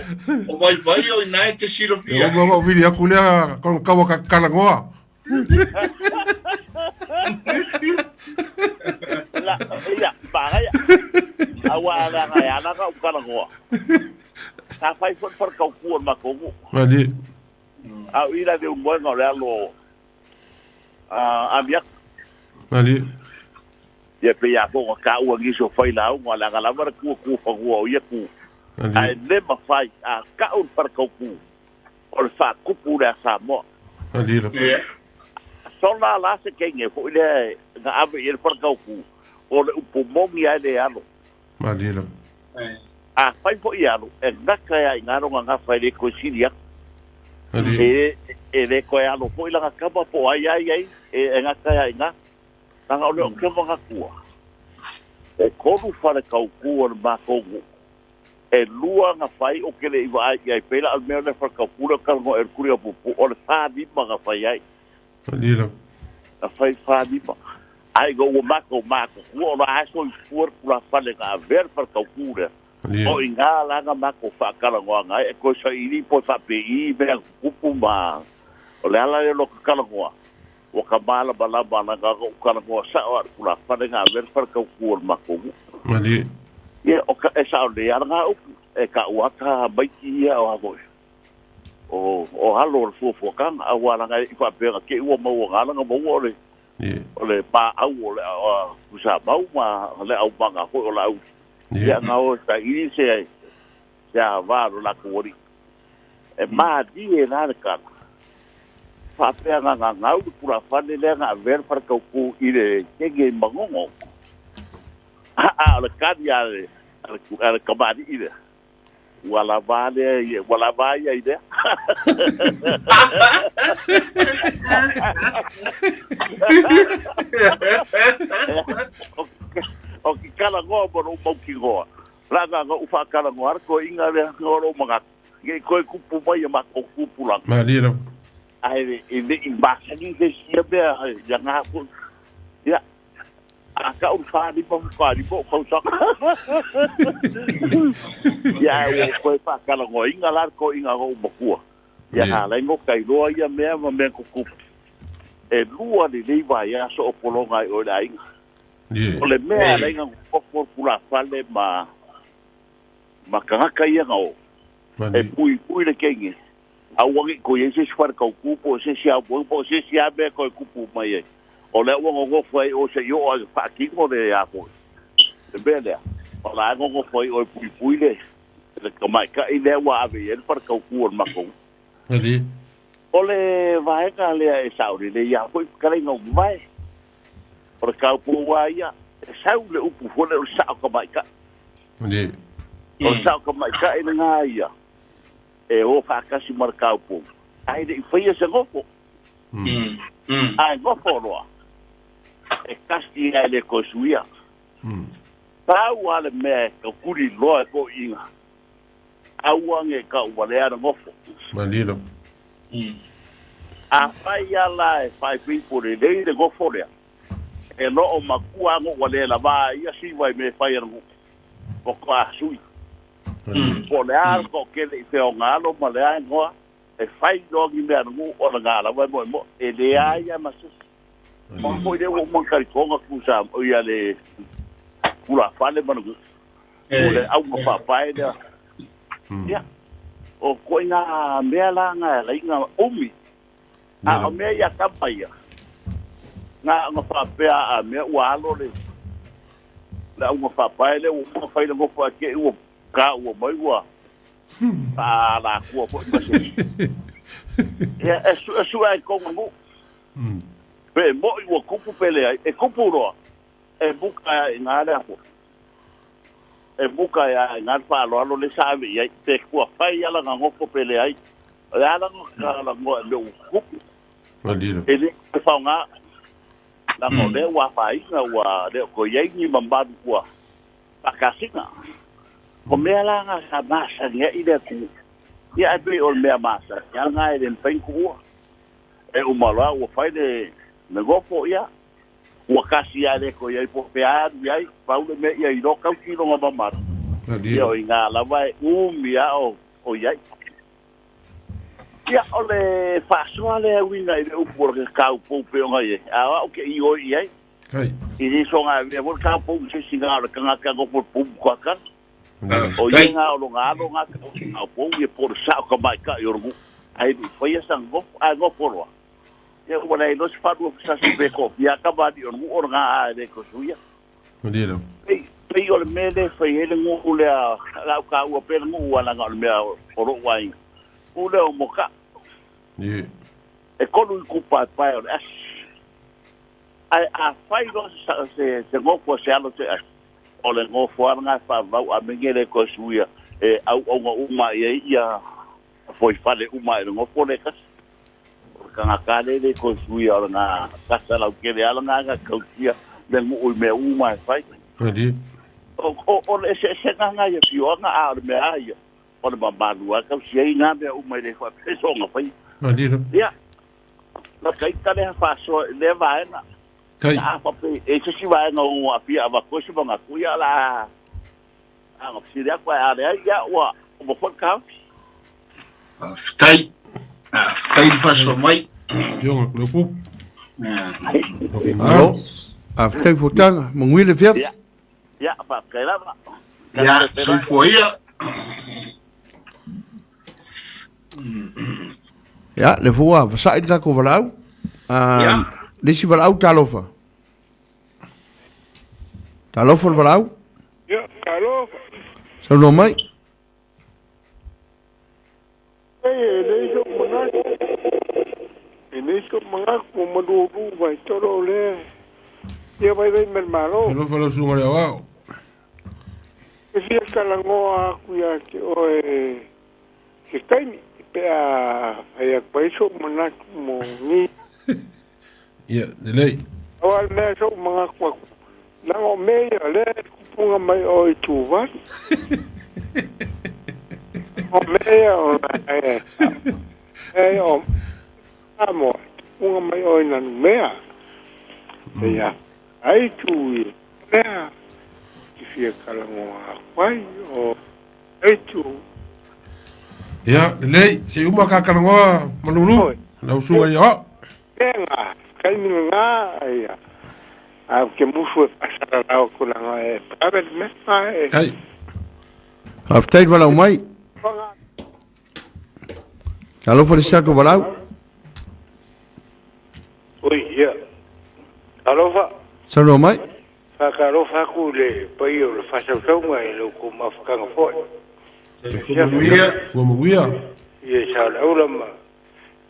o Vaivai o ina e te silafia. E uma ou vili atu lea, kona kaua ka kalagoa. La, ia, manaia. Aua leaga e ala na ukalagoa. Sa fai foi le faletaupu o le matou nuu. Malie. A o i la le ulumoega o le alo a Amiata. Malie. Ia pei a foi ona taua nisi o failauga, leaga lava le tua tua fanua o ia tu. Ae le mafai a tau le faletaupu o le faatupu lea a Samoa. Malie. Sola la se teine foi lea na ave i ai le faletaupu, o le upu moni lava e le alo. Malie lava. Afai foi e alu, e gata ai i ina lona gafa e le toe sili atu. E, e le toe alo foi lana tama po o ai a i ai, e, e gata ai i ina. Leaga o lea ou te manatua, e tolu fale tautu o le matou nuu, e lua na fai ou te le i vaai i ai, pei la o le mea lea fale tautu lea ou te talanoa ai o le Tuliaupupu, o le fa lima na fai ai. Malie lava. Na fai fa lima. Ae ina ua matou matutua o la e soifua le tulafale na avea le faletautu lea. O i ina la na matou faatalanoaga ai e toe saili po o faapei mea tutupu ma o le ala lea o lota talanoa ua ta malamalama leaga na ou talanoa sao lava i le tulafale na avea le faletautu o le matou nuu. Malie. Ia, o ka, e sao lelei lava lena upu, e taua ata maiti ia o a foi. O, o alo o le fuafuataga, aua leaga e le i faapea na te i ua maua na ala na maua o le, o le paau o le Tuisamau ma le aumaga foi o Laauli. Ia na o e saili se, se ava o lo latou alii. E malie la le tala. Faapea na gagau le tulafale lea na avea le faletautu i le kege i Manono. A o le tali a le, a le, a le kamalii lea, Ua lava lea, ua lava ia i lea. O ke talanoa ma lou mautinoa, leaga na ou faatalanoa le toeaina lea o lou manatu, ne i toe tupu mai ia matou tupulaga. Malie lava. Ae e le i masani se isi ia mea ia na foi. Ia, A kau le fa lima fa lima o tausaga. Ia ae ua ou toe faatalanoaina la le toeaina a lou matua. Ia na ala ai ona tailoa ia mea ma mea tutupu. E lua lelei vaiaso o pologa ai oe i le aiga. O le mea e ala ai ona nonofo le tulafale ma ma tagata ia na o, e puipui le teine, aua ne i toe i ai se isi faletautu po o se isi aumoe po o se isi lava mea e toe tupu mai ai. O lea ua nonofo ai oe se i oo lava ina faatino le a foi, le mea lea, o la e nonofo ai oe e puipui le le tamaitai lea ua ave i ai le faletautu o le matou. Malie. O le vaega lea e sao lelei lava foi fetalaiga ua mavae. O le taupou lava ia, e sau le upu foi lea o le sao tamaitai. Malie. O le sao tamaitai lena ia. E o faatasi ma le taupou, ae le i faia se nofo. Ae nofo loa, e tasi lava e le toe suia. Pau lava le mea e taukuli loa e toeaiina, aua ne i tauvalea le nofo. Manino. Afai lava la e faaipoipo lelei le nofo lea, e lo o matua lava ua le lava ai ia siva i mea e fai a le nuu, faatoa sui. Po o le a le toatele i fea o ona alo ma le a igoa, e fai loa ni mea a le nuu o lena lava e moemoe, e leai lava ma se isi. Aua foi lea ua uma ona talitona tusa ia le tulafale ma le nuu, o le auga faapae lea. Ia, o ituaiga mea la na e ala ai ona umi. A o mea ia tama ia, na ona faapea a mea ua alo le le auga faapae lea ua uma ona fai le nofo ae te i ua taua mai ua faaalatua foi ma se Ia, e suesue lava i totonu o le nuu. Pe moni ua tupu pe leai, e tupu loa, e muta ai lava i ina le aso. E muta ai lava i ina le faaaloalo lea sa ave i ai, pe tua fai lava lana nofo pe leai. O le a la ona talanoa i mea ua tutupu? E le toe faaaoga, leaga o lea ua afaina, ua le o toe i ai ni mamalu ua faatasina. O mea la na sa masani ai le atunuu, ia ae pei o le mea masani lava lena e le mafai ona tuua. E uma loa ua fai le nofo, ia, ua tasi lava e le toe i ai po o fea lava alu i ai, pau le mea ia iloa tausi lona mamalu, ia o i ina lava e umi lava o i ai. Ia, o le faasoa lea e uiga i le upu o le taupou pei ona i ai, a o au ou te ioe i ai. E le soona avea foi le taupou i se isi na o le tagata e nofo i le poutu kuakala. O ia na o lona alo na taupou ia po o le sao tamaitai o le nuu, ae le i faia sana nofo, ae nofo loa. Ia ua leai loa se fanua sasi pe toafia lava tamalii o le nuu o lena a e le toe suia. Pei, pei o le mea lea e fai ai le nuu lea, o le a ou taua pea le nuu aua leaga o le mea o lou aiga, nuu lea o Mokaa. E tolu itupaepae o le asi. Ae a fai loa se, se nofo a se alo se asi, o le nofo lava lena e faavavau a mege le toe suia e auauna uma i ai ia fuaifale uma i le nofo lea e tasi. O le tagata lea e le toe suia o lena kasa lautele lava lena na tausia le nuu i mea uma e fai. O le eseesega lena i afioaga, a o le mea lava ia, o le mamalu lava e tausia ai na mea uma e le faapea soona faia. Ia, lata ita lea faasoa i lea vaega. A faapea e i ai se isi vaega o aafia avatu ai se manatu, ia o le a A na fesili atu ae a leai, ia ua uma foi le taofi. Faafetai. Faafetai le faasoa mai. Afioga Kulepu. Alo. Faafetai Fotaga, manuia le afiafi. Ia, ia, faafetai lava. Ia, soifua ia. Ia, le foi ua vasa'i le tatou valaau. Ia. Le isi valaau, talofa. Talofa le valaau. Ia, talofa. Saunoa mai. E leai sou manatu, e leai sou manatu, ua malualu mai tolo o lea ia vaivai mai le Malo. Talofa lau susuga i le Aoao. E fia talanoa atu ia te oe se taimi pe a fai atu ai sou manatu mo ni. Ia, lelei. Aua le mea sou manatu atu, leaga o mea ia o lea e tupuga mai oe i Tuvalu. O mea ia o mea ia o Samoa, e tupuga mai oe i Nanumea. Ia, ai tu i lea, te fia talanoa atu ai, o ai tu. Ia, lelei, se i uma ka talanoa Malulu, lau susuga i Aoao. Tena, taimi lena, ia, a ou te musu e faasalalau atu leaga e private le mea lena e. Kai. Faafetai le valaau mai. Talofa le isi atu valaau. Oi, ia. Alofa. Saunoa mai. Faatalofa atu i le paia o le faasausauga i lo outou mafutaga foi. Soifua manuia. Soifua manuia. Ia Saleaula ma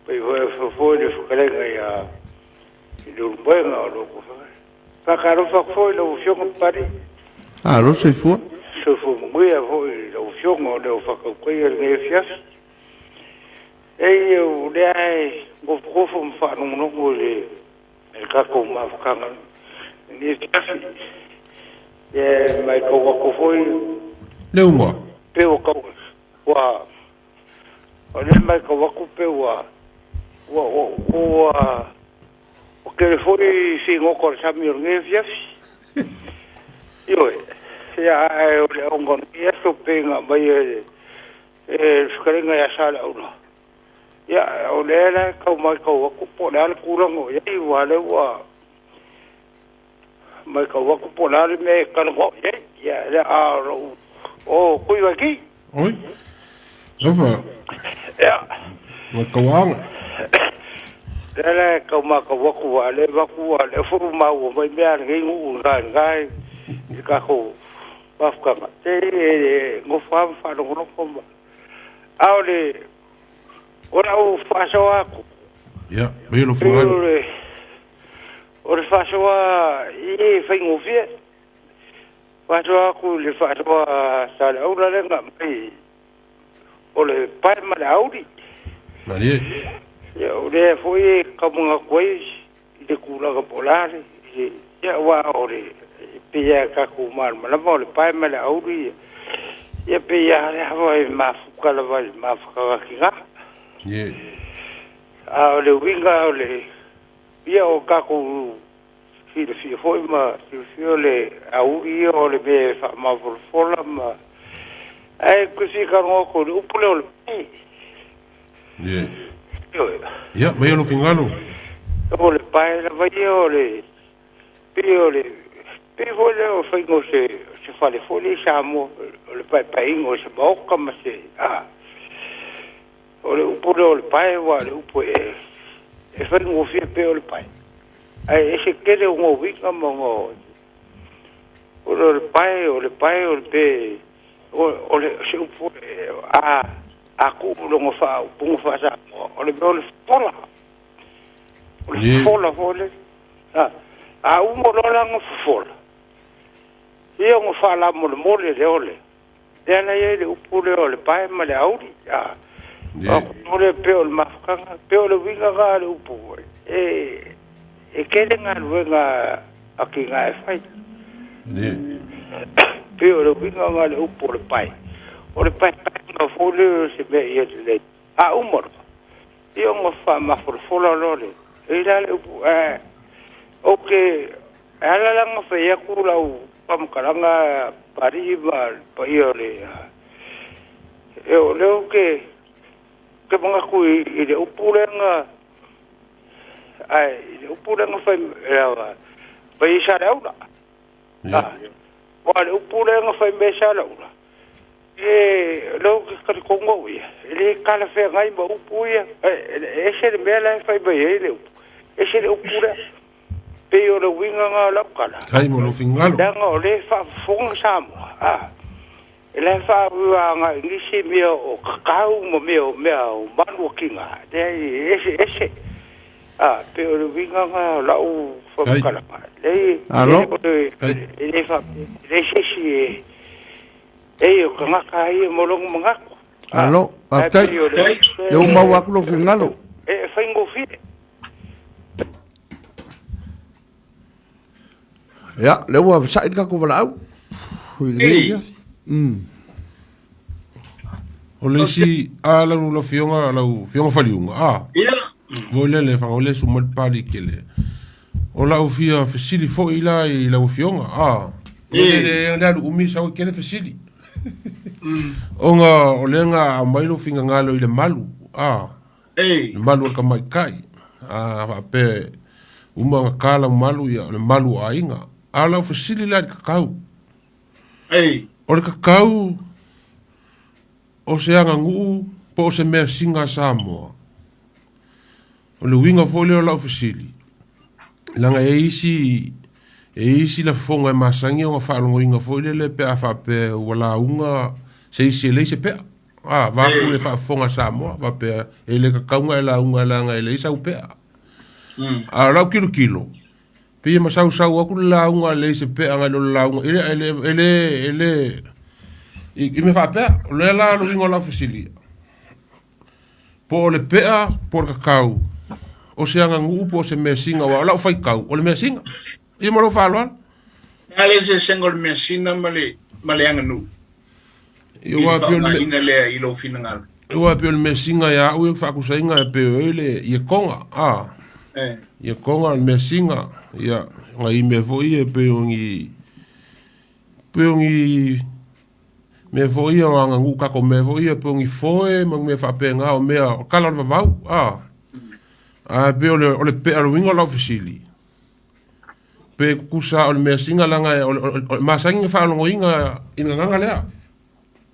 Pai foi e foi le fetalaiga ia i Leulumoega o lo o Faatalofa atu foi i lau Afioga Papalii. Alo, soifua. Soifua manuia foi i lau Afioga o le o faatautaia lenei afiafi. Ei, o lea e nofonofo ma faalogologo i le tatou mafutaga i lenei afiafi. Ia mai kau aku foi. Le uga. Pe ua kau ua o lea mai kau aku pe ua ua ua ua ua kele foi figota o le sami o lenei afiafi. Ioe, ia ae o le auga o lenei aso pei ona aumai e le e le fetalaiga ia Saleaula. Ia o lea la e tau matau atu po o le a le tulaga o i ai aua o lea ua matau atu po o le a le mea e talanoa i ai. Ia lea a o lou o Tuivaiti. Oi. Lofa. Ia. Ma tauaga. Lea la e tau matau atu aua o lea e avatu o lea foi ua maua mai mea a lenei nuu i ina i le tatou mafutaga. Se e nofo lava ma faalogologo ma a o le o lau faasoa atu. Ia, maia lou finagalo. O le faasoa e faigofie. Faasoa atu i le faasoa a Saleaula lea na aumai o le pae ma le auli. Malie. Ia, o lea foi e tau manatu ai i le tulaga po o le a le, ia, aua o le, e pei lava e tatou malamalama o le pae ma le auli, ia, pei lava lava e mafuta lava i le mafutaga tina. Ie. A o le uiga o le, ia, o tatou silafia foi ma silafia o le auli ia o le mea e faamafolafola ma ae toe fia talanoa atu i le upu lea o le pae. Ie. Ia, maia lou finagalo. O le pae lava ia o le pei o le pei foi lea o le faiga o se se fale foi lea i Samoa o le paepaeina o se maota ma se a o le upu lea o le pae aua o le upu e e faigofie pei o le pae. Ae ese tele ona uiga ma ona o le pae o le pae o le pe o le se upu a a tuu lona faaupuga faa-Samoa o le mea o le fofola. O le fofola foi lea. A, a uma loa la ona fofola, ia ona faalamolemole lea o le lea la e i ai le upu lea o le pae ma le auli. A, o le pei o le mafutaga, pei o le uiga lena o le upu e, e tele galuega a tina e fai. Pei o le uiga lena o le upu o le pae. O le paepaega foi lea o se mea ia lelei. A uma loa, ia ona faamafolafola loa lea. E i ai la le upu, ae ou te, e ala la ona fai atu lau faamatalaga Papalii ma le paia o le, e o lea ou te, te manatu i le upu lea na, ae i le upu lea na fai, fai ai Saleaula. Aua o le upu lea na fai mai ai Saleaula, e lea ou te talitonu au ia, e le talafeagai ma upu ia, e ese le mea la e fai mai ai le upu, ese le upu lea. Pei o le uiga lena o lau tala. Faafetai mo lou finagalo. Leaga o lea e faafofoga Samoa, a, e la e faaauau agai i nisi mea o kakau ma mea o mea o manu o tiga, leai e eseese. A, pei o le uiga lena o lau faamatalaga. Leai, Alo. e le faapea, e leai se isi e, ei o tagata lava ia mo lona manatu. Alo, faafetai. Lea ua maua atu lou finagalo. E faigofie. Ia, lea ua sa'i le tatou valaau. I lenei afiafi. O le isi a lau lau afioga lau afioga Faliuga a. Ia. Voi le le whanga le su mai pali ke le. O lau fia fesili foi la i lau afioga a. Le le le alu umi sau ke le fesili. Onga o le nga a mai lo fingangalo i le malu a. Ei. Le malu o le tamaitai. A faapea uma ona ta lau malu, ia, o le malu o aiga. A o lau fesili la i le kakau. Ei. O le kakau o se aganuu po o se measina a Samoa? O le uiga foi lea o lau fesili, leaga e i ai isi, e i ai isi lafoga e masani ona faalogoina foi lele pe a faapea ua lauga se isi e leai se pea. A, vaku le faafofoga a Samoa, faapea, e le tatau ona e lauga leaga e leai sau pea. A o lau tilotilo, pei e masausau atu le lauga e leai se pea nai lo le lauga, e le, e le, e le, e le, i, i mea faapea. O lea la le uiga o lau fesili, po o le pea, po o le kakau, o se aganuu po o se measina, aua o lau faitau, o le measina. Ia ma lou faaaloalo. Le a le eseesega o le measina ma le, ma le aganuu Ia i le aua e pei o le faaaogaina lea i lou finagalo? Aua e pei o le measina ia au ia faakusaina e pei o ai le iekoga, a. Eh. Iekoga, le measina, ia, nai mea foi ia e pei o ni, pei o ni mea foi ia o aganuu tatou mea foi ia, pei o ni foe ma ni mea faapena o mea o tala o le vavau, a. Ae pei o le, o le pea o le uiga o lau fesili, pe tutusa o le measina leaga o le masani ona faalogoina i le gagana lea.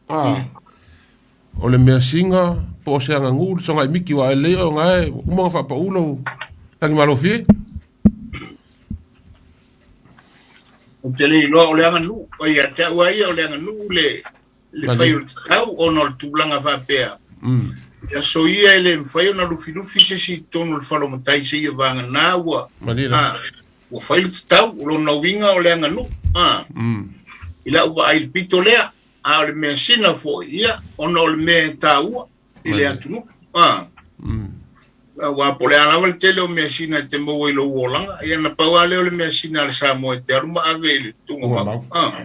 A. O le measina po o se aganuu le sogai miki aua e lelei oe o na e ua uma ona faapau lou tagimalofie. Ou te le iloa o le aganuu, oi ia te au lava ia o le aganuu le le fai o le tatau ona o le tulaga faapea. I aso ia e le mafai ona lufilufi se isi i totonu o le fale o matai seia vagana ua, a, ua fai le tatau, o lona uiga o le aganuu, a. I lau vaai i le pito lea, a o le measina foi, ia, ona o le mea e taua i le atunuu, a. Aua po o le a lava le tele o measina e te maua i lou olaga, ia na pau lava lea o le measina a le Samoa e te alu ma ave i le tuugamau. A.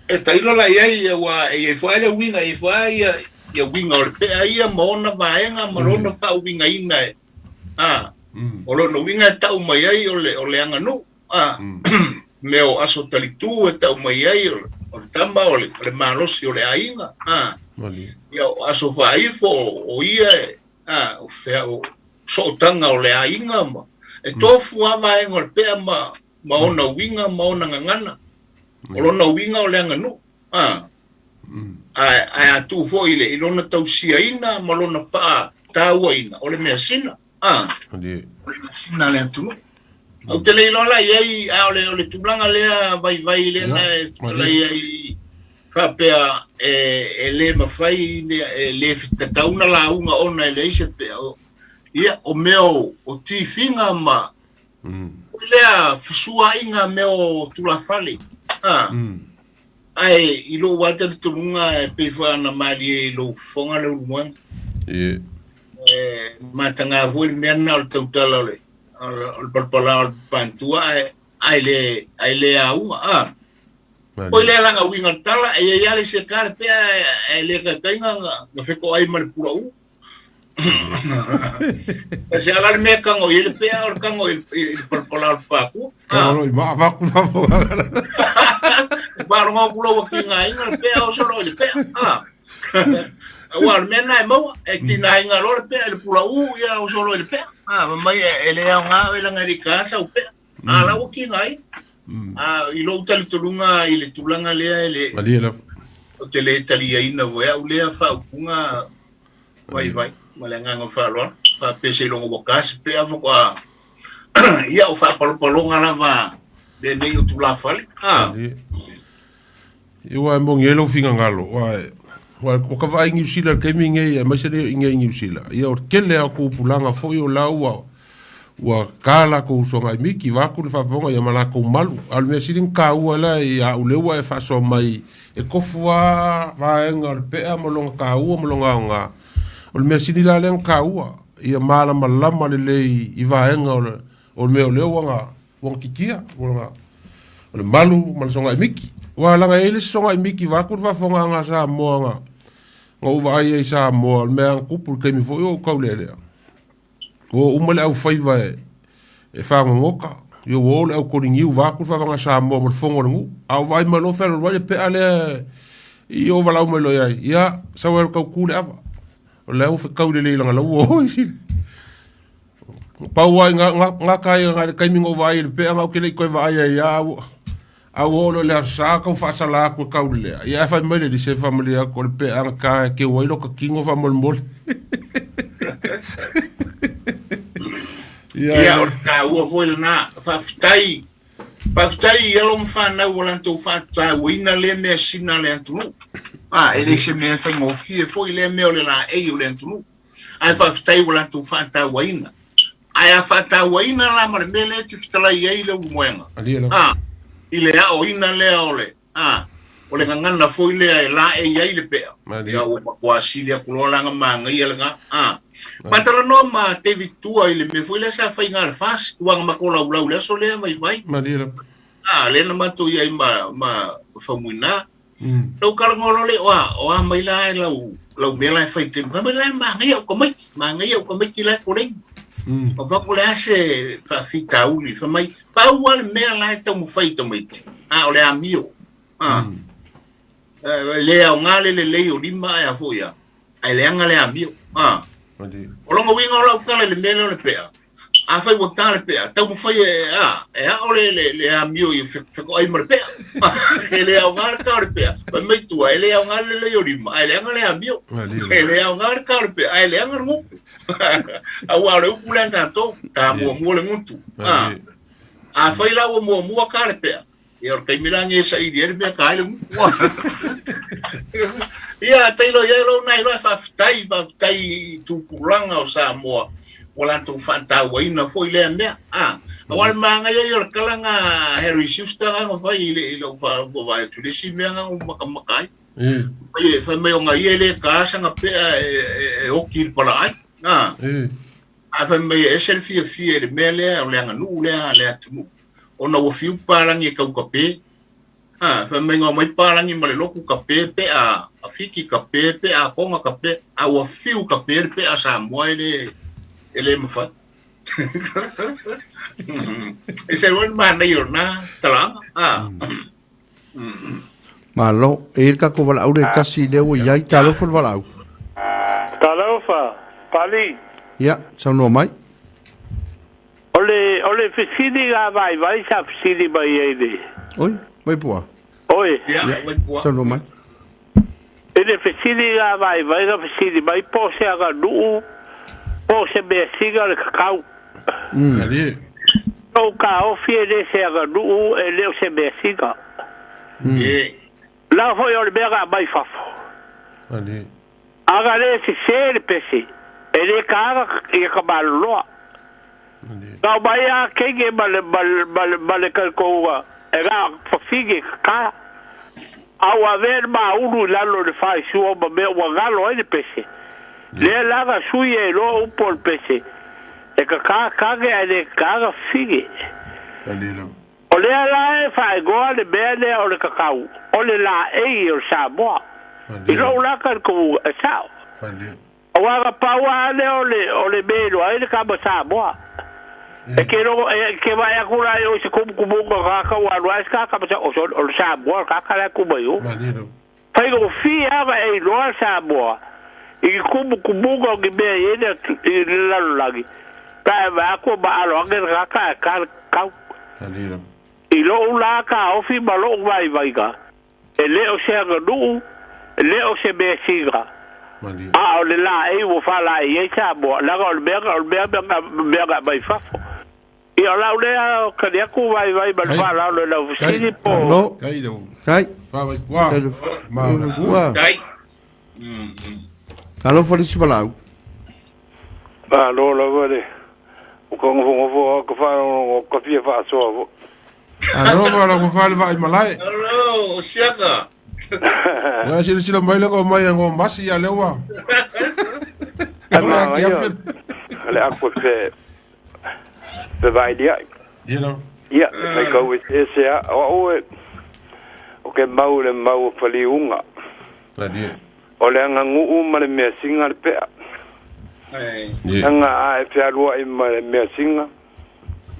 E tailo la i ai, aua e i ai foi le uiga, e i ai foi ia, ia uiga o le pea ia ma ona vaega ma lona faauigaina e, a, o lona uiga e tau mai ai o le, o le aganuu, a, mea o aso talitū e tau mai ai o le, o le tama o le, o le malosi o le aiga, a, ia o aso faaifo o, o ia e, a, o fea, o sootaga o le aiga ma, e tofu lava vaega o le pea ma, ma ona uiga ma ona gagana. O lona uiga o le aganuu, a, ae, ae a tuu foi i le, i lona tausiaina ma lona faatauaina, o le measina, a, o le measina a le atunuu. Ou te le iloa la i ai, a o le, o le tulaga lea vaivai lea na e fetalai ai faapea e, e le mafai, e le tatau ona lauga ona e leai se pea. Ia, o mea o, o tifiga ma, Foi lea fesuaaiga mea o tulafale. A. Ae i lou lava talitonuga e pei foi ona malie i lou fofoga le ulumoega. Ie. E mataga foi le mea lena o le tautala o le o le palapala o le papaantua ae ae le ae le auga. A. Foi lea laga uiga o le tala, e i ai lava le isi e ta le pea ae le taitai na fetoai ma le pulaʻu. E se ala le mea tago i ai le pea o le tago i le palapala o le pākua. Tago loa i maa vaku na fo. Faalogo atu loa ua tigaina le pea oso loa i le pea. Aua o le mea lena e maua, e tigaina loa le pea i le pulaʻu, ia oso loa i le pea. Fai mai e le aoga oe leaga e le i taina sau pea. A la ua tigaina. A i lou talitonuga i le tulaga lea e le Malie lava. Ou te le taliaina foi au lea faaupuga vaivai ma le agaga faaaloalo. Faapea seiloga ua ta se pea faatoa ia o faapalopaloga lava lenei o tulafale. A. Malie. Ia aua e moni ai lou finagalo, aua aua o ka vaai i Niu Sila i le taimi lenei aemaise le i inei i Niu Sila, ia o le tele lava o tupulaga foi o la ua ua ta latou usoga i miti vaeatu le faafofoga ia ma latou malu. A o le mea sili ona taua la ia au lea ua e faasoa mai e tofu lava vaega o le pea ma lona taua ma lona aoga, o le mea sili la lea ona taua ia malamalama lelei i vaega o le o le mea o lea ua na ua na titia, ua na o le malu ma le sogai miki. Aua leaga e i ai le isi sogai miki vaeatu le faafofogaaga a Samoa na na ou vaai ai i Samoa, o le mea na tupu i le taimi foi o ou taulealea, ua o uma le aufaiva e e fagogota, ia ua o le aukoliniu vaeatu le faafofogaaga a Samoa ma le fono a le nuu. A ou vaai mai loa fealualuai le pea lea i o valaau mai loa i ai, ia sau e alu e tautu le ava. O la ua fetau lelei leaga la ua o i Pau ai gata ai i le taimi na ou vaai ai i le pea, ou te le i toe vaai ai lava, a ua oo loa i le aso Sa tau faasala atu e tau le lea. Ia ae fai mai le alii, se faamalie atu o le pea gata e keu ai lota tino faamolemole. Ia, Ia, o le taua foi lena. Faafetai, faafetai i alo ma fanau ua latou faatauaina lea measina a le atunuu. A, e le se mea faigofie foi lea mea o le laei o le atunuu. Ae faafetai ua latou faatauaina. Ae a faatauaina la ma le mea lea e te fetalai ai le ulumoega, a, i le aoina lea o le, a, O le gagana foi lea e laei ai le pea. Ia ua matua sili atu loa la na manaia lena. A. Ma talanoa ma David Tua i le mea foi lea sa fai i le FAST, aua na matou laulau i le aso lea Vaivai. A, lea na matou i ai ma ma Faumuina. Na ou talanoa loa lea, oa, o a mai la e lau lau mea la e fai i le taimi. Fai mai la e manaia au tamaiti, manaia au tamaiti la e koleni. Ou fai atu, o le a se faafitauli? Fai mai, pau lava le mea la e taumafai i tamaiti, a o le amio. A, e le aoga le lelei o lima ae a foi a, ae leaga le amio. A, o lona uiga o lau tala i le mea lea o le pea, afai ua ta le pea, taumafai e, a, e ao le, le, le amio ia fetoai ma le pea. E le aoga le ta o le pea. Fai mai tua, e le aoga le lelei o lima, ae leaga le amio. E le aoga le ta o le pea, ae leaga le gutu. Aua o le upu lea a tatou, ta muamua le gutu. A, afai la ua muamua ta le pea, Ia, o le taimi la lenei e saili ai le mea ta ai le gutu. Ia, tailo i ai lou na iloa e faafetai, faafetai i tupulaga o Samoa ua latou faatauaina foi lea mea. A, aua le manaia ia o le tala na Harry Schuster na na fai i le i lou vaai atu i le isi mea na ou makamaka ai. Fai mai ona ia e le ta sana pea e oti i le palaai. A, a fai mai e ese le fiafia i le mea lea o le aganuu lea a le atunuu. Ona ua fiu palagi e tau kape. Ha, fai mai na omai palagi ma le lotu kape pea a Fiti kape pea a Tonga kape, a ua fiu kape le pea a Samoa e le, e le mafai. E se ua manaia o lena talaaga. Ha. Malo, e i ai le tatou valaau le tasi lea ua i ai. Talofa le valaau. Talofa, Pali. Ia, saunoa mai. O le, o le fesili la vaivai sa fesili mai ai le. Oi, Vaipua. Oi. Ia, Vaipua. Saunoa mai. I le fesili la vaivai na fesili mai po o se aganuu po o se measina le kakau. Malie. Lou taofi e le se aganuu e le o se measina. La foi o le mea na aumai fafo. Malie. Ana le sese le pese, e le taga ia ka maloloa. Na aumai a kenge ma le, ma le, ma le, ma le talikouga e na fafine kaka. A ua avea le maulu i lalo i le faisua ma mea ua galo ai le pese. Lea la na sui ai loa upu o le pese, e kaka kage ae le kaka fafine. O lea la e faaigoa le mea lea o le kakau, o le laei o le Samoa. I lou la talitonuga, e sao. Aua na pau lava lea o le, o le mea e iloa ai le tama Samoa. E te logo, e te vaai atu la i o i se tumutumuga o tagata ua alu ae se tagata ma o, o le Samoa le tagata la e tu mai o. Faigofie lava e iloa le Samoa i ni tumutumuga o ni mea i ai le, i le lalolagi, pe a e vaai atu ua maalo ane le tagata ae ta le kakau. I lou la taofi ma lou vaivaiga, E le o se aganuu, e le o se measina, a o le laei ua faalaei ai Samoa, leaga o le mea, o le mea, mea na aumai fafo. Ia, o lau lea tali atu vaivai ma le faaaloalo i lau fesili po o. Kai. Kai. Talofa le isi valaau. Malo lava le o ka nofonofo a ka faalogologo ka fia faasoa foi. Alofa la ko fale vai malae. Alo, siaka. Ya sila sila mai la ko mai ngo masi ya lewa. Ai ma ia. Le ako fe fe vai dia. You know. Ia, mai kau e se se a o e o ke mau le mau o faliunga. La dia. O le aganuʻu ma le measiga le pea. Leaga a e fealuaʻi ma le measiga,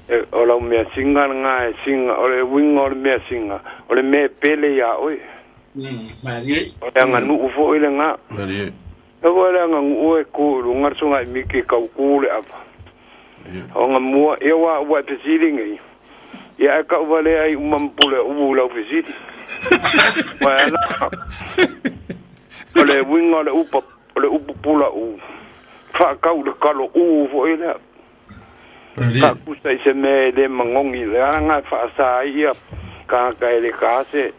e, o lau measiga lena e siga, o le uiga o le measiga, o le mea e pele iā oe. O le aganuʻu foi lena. E foi le aganuʻu e ku i luga le sugaʻi miki e kaukū le ava. O aga mua, ia ua, ua e fesili nei, ia ae kau valea ai uma ma pule uvu i lau fesili. Ua e ala, o le uiga o le upa, o le upu pula u, faakau le kalo u foi lea. Faakusa i se mea e le magogi, le ala lena e faasa ai ia kānaka e le kā se,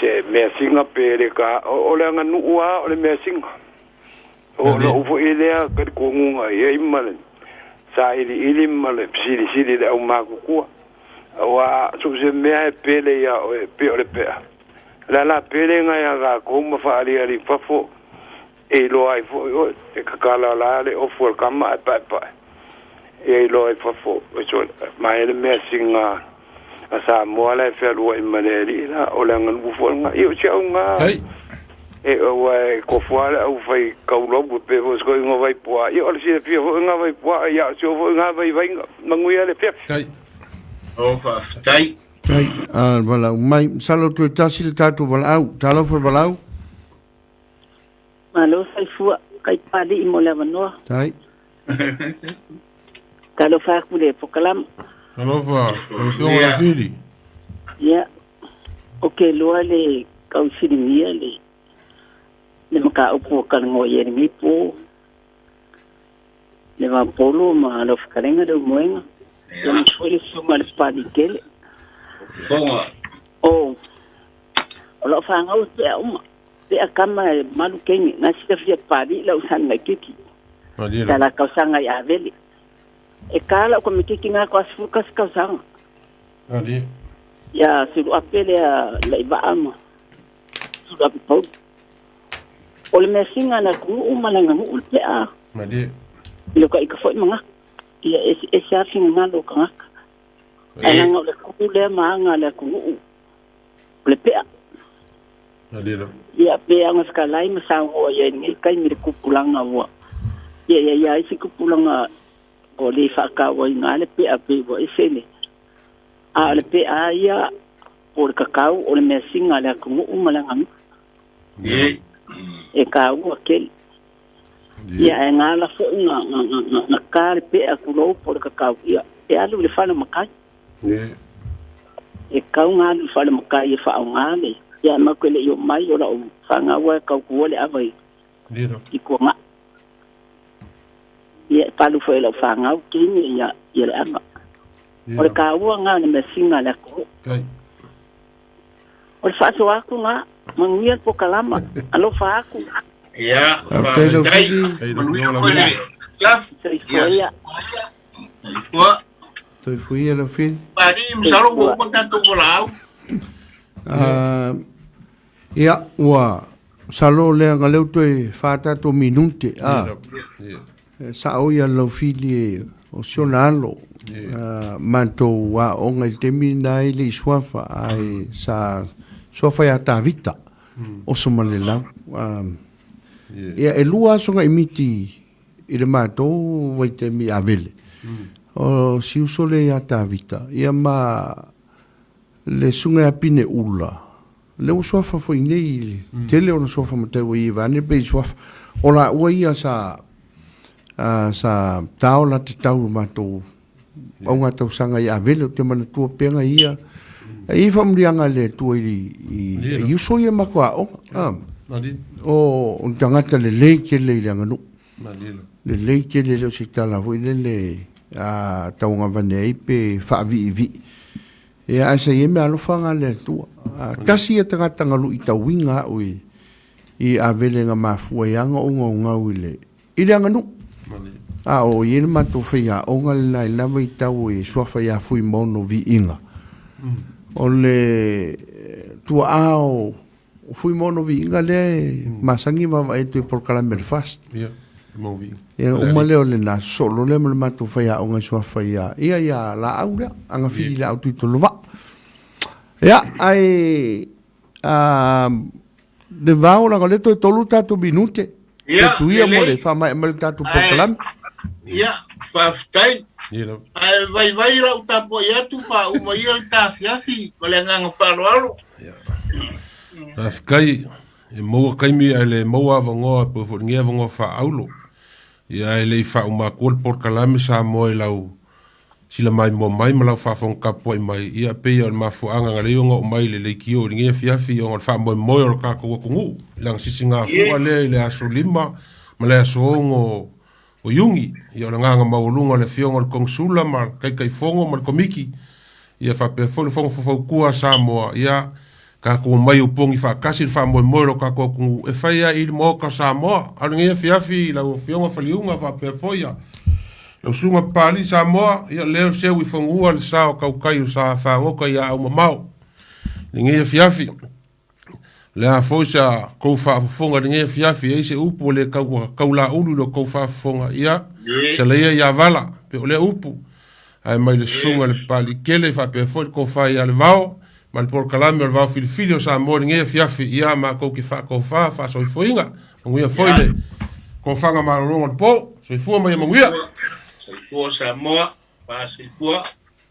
se measiga pe le kā, o, o le aganuu lava o le measiga. O lou foi lea talitonuga i ai ma le sailiili ma le fesilisili i le aumatutua, aua so o se mea e pele iā oe e pei o le pea, Le a la pele ga ia tatou ma faaliali i fafo e iloa ai foi oe, e kakala la le ofu a le kama ae paepae, ia iloa i fafo, ma e le mea siga a Samoa la e fealuai ma le alii la, o le aganuu foi lena. Ia o si au ga, e aua e tofu lava le aufai kaulau e pei foi o se toeaina Vaipuaa, ia o le silafia foi lena Vaipuaa, ia o si ou foi lena vaivaiga. Manuia le afiafi. O faafetai. Tai, a valaau mai. Masalo toe tasi le tatou valaau. Talofa le valaau. Malo saifua, kai Papalii mo le avanoa. Tai. Talofa aku le pokalama. Talofa, lau Afioga Lafili. Ia, o ke loa le kausiligia le le mataupu ua talanoa i ai lenei po. Le Vapolo ma lau fetalaiga Leaumoega, ia ma foi le susuga i le Papalii tele. Fofoga. O, o lau fanau e pea uma, pea kama e malu kenge, na silafia Papalii lau sana laitiiti. Sa la tausaga i Avele. E ka lau komitiki nga ko 11 tausaga. Ia suluape lea Laivaa ma suluape Pauli. O le mea siga a le atunuu ma le aganuu le pea. Malie. I lo ka ika foi manatu. Ia eseese lava finagalo o tagata. Ae leaga o le tu lea ma aga a le atunuu, o le pea. Malie lava. Ia pe aga fetalai ma saunoa i ai i lenei taimi i le tupulaga ua ia ia ia isi tupulaga ua le faatauaina lava le pea pei ua ese le a o le pea lava ia po o le tatau o le measina a le atunuu ma le aganuu. E taua tele. Ia ae gala foi na na ta le pea tulou po o le tatau, ia e alu i le fale matai. E tatau ona alu i le fale matai e faaaoga le ia ae matou te le i oo mai o lau fanau lava e tautua le ava i Tuanai. Ia e palu foi e lau fanau teine ia ia le ava. O le taua lena o le measina a le atunuu. O le faasoa atu lena, manuia le polokalama, alofa atu. Ia, faafetai. Manuia foi le afiafi. Soifua ia. Soifua. Soifua ia Laufili. Papalii, masalo ua uma tatou valaau. Ia, ua masalo leaga lea ua toe fa tatou minute, a. Sao ia Laufili o si ona alo. Matou aoga i le taimi lena e le i suafa, ae sa suafa ia Tavita, Osomalelau. Ia, e lua aso na imiti i le matou vaitaimi i Avele. O si uso lea ia Tavita, ia ma le susuga ia Pineula, lea ua suafa foi nei i le tele ona suafa matai ua i ai vaeane pei suafa. O laua ia sa sa taola tatau i matou auga tausaga i Avele, ou te manatua pea na ia e i ai faamanuiaga a le Atua i i uso ia matou aoga. O ni tagata lelei tele i le aganuu. Lelei tele, le o se tala foi lele a tauagavane ai pe faaviivii. Ia, ae sa i ai meaalofa nga le Atua. Tasi ia tagata na luitauina au i i Avele na mafua ai lava ona ou naunau i le i le aganuu. A o i ai le matou faiaoga lena i lena vaitau e suafa ia Fuimaono Viiga. O le tuaa o Fuimaono Viiga lea e masani vaavaai atu i polokalame a le FAST. Ia uma lea o lena, sosoo loa lea ma le matou faiaoga i suafa ia, ia ia Laau lea, Agafili Laau Tuitolovaa. Ia, ae Le vao leaga o lea toe tolu tatou minute. Ia, Toe tuia mo le lelei. faamaea mai le tatou Ae, polokalame. ia, faafetai. Ia lava. Ae vaivai lau tapuai atu faauma ia le tafiafi ma le agaga faaaloalo. Faafetai e maua taimi ae le maua avanoa pe foi lenei avanoa faaulo. Ia ae le i faauma atua le polokalame Samoa i lau sila maimoa mai ma lau faafofoga tapuai mai, ia pei o le mafuaaga na lei ona oo mai i le leitio i lenei afiafi ona o le faamoemoe o le tatou atunuu i lana sisigafua lea i le aso 5 ma le aso 6 o Iuni. Ia o le agaga maualuga o le Afioga o le Konesula ma le Taitaifono ma le Komiti, ia faapea foi le Fono Faufautua a Samoa, ia tatou omai opogi faatasi le faamoemoe o le tatou atunuu e fai ai i le Maota o Samoa. A o lenei afiafi i lau Afioga Faliuga faapea foi ia lau Susuga Papalii Samoa, ia lea o seu i fanua le sa o tautai o sa fagota i aau mamao i lenei afiafi. Le a foi sa kou faafofoga i lenei afiafi, e i ai se upu ua le tau ua taulaulu i lo tou faafofoga, ia, salaia ia vala, pe o lea upu. Ae mai le susuga i le Papaliitele faapea foi le tofa ia Levao, ma le polokalame o le Vao Filifili o Samoa i lenei afiafi, ia, matou te faatofa faasoifuaina. Manuia foi le tofaga malologa o le po. Soifua ma ia manuia. Soifua Samoa, faasoifua.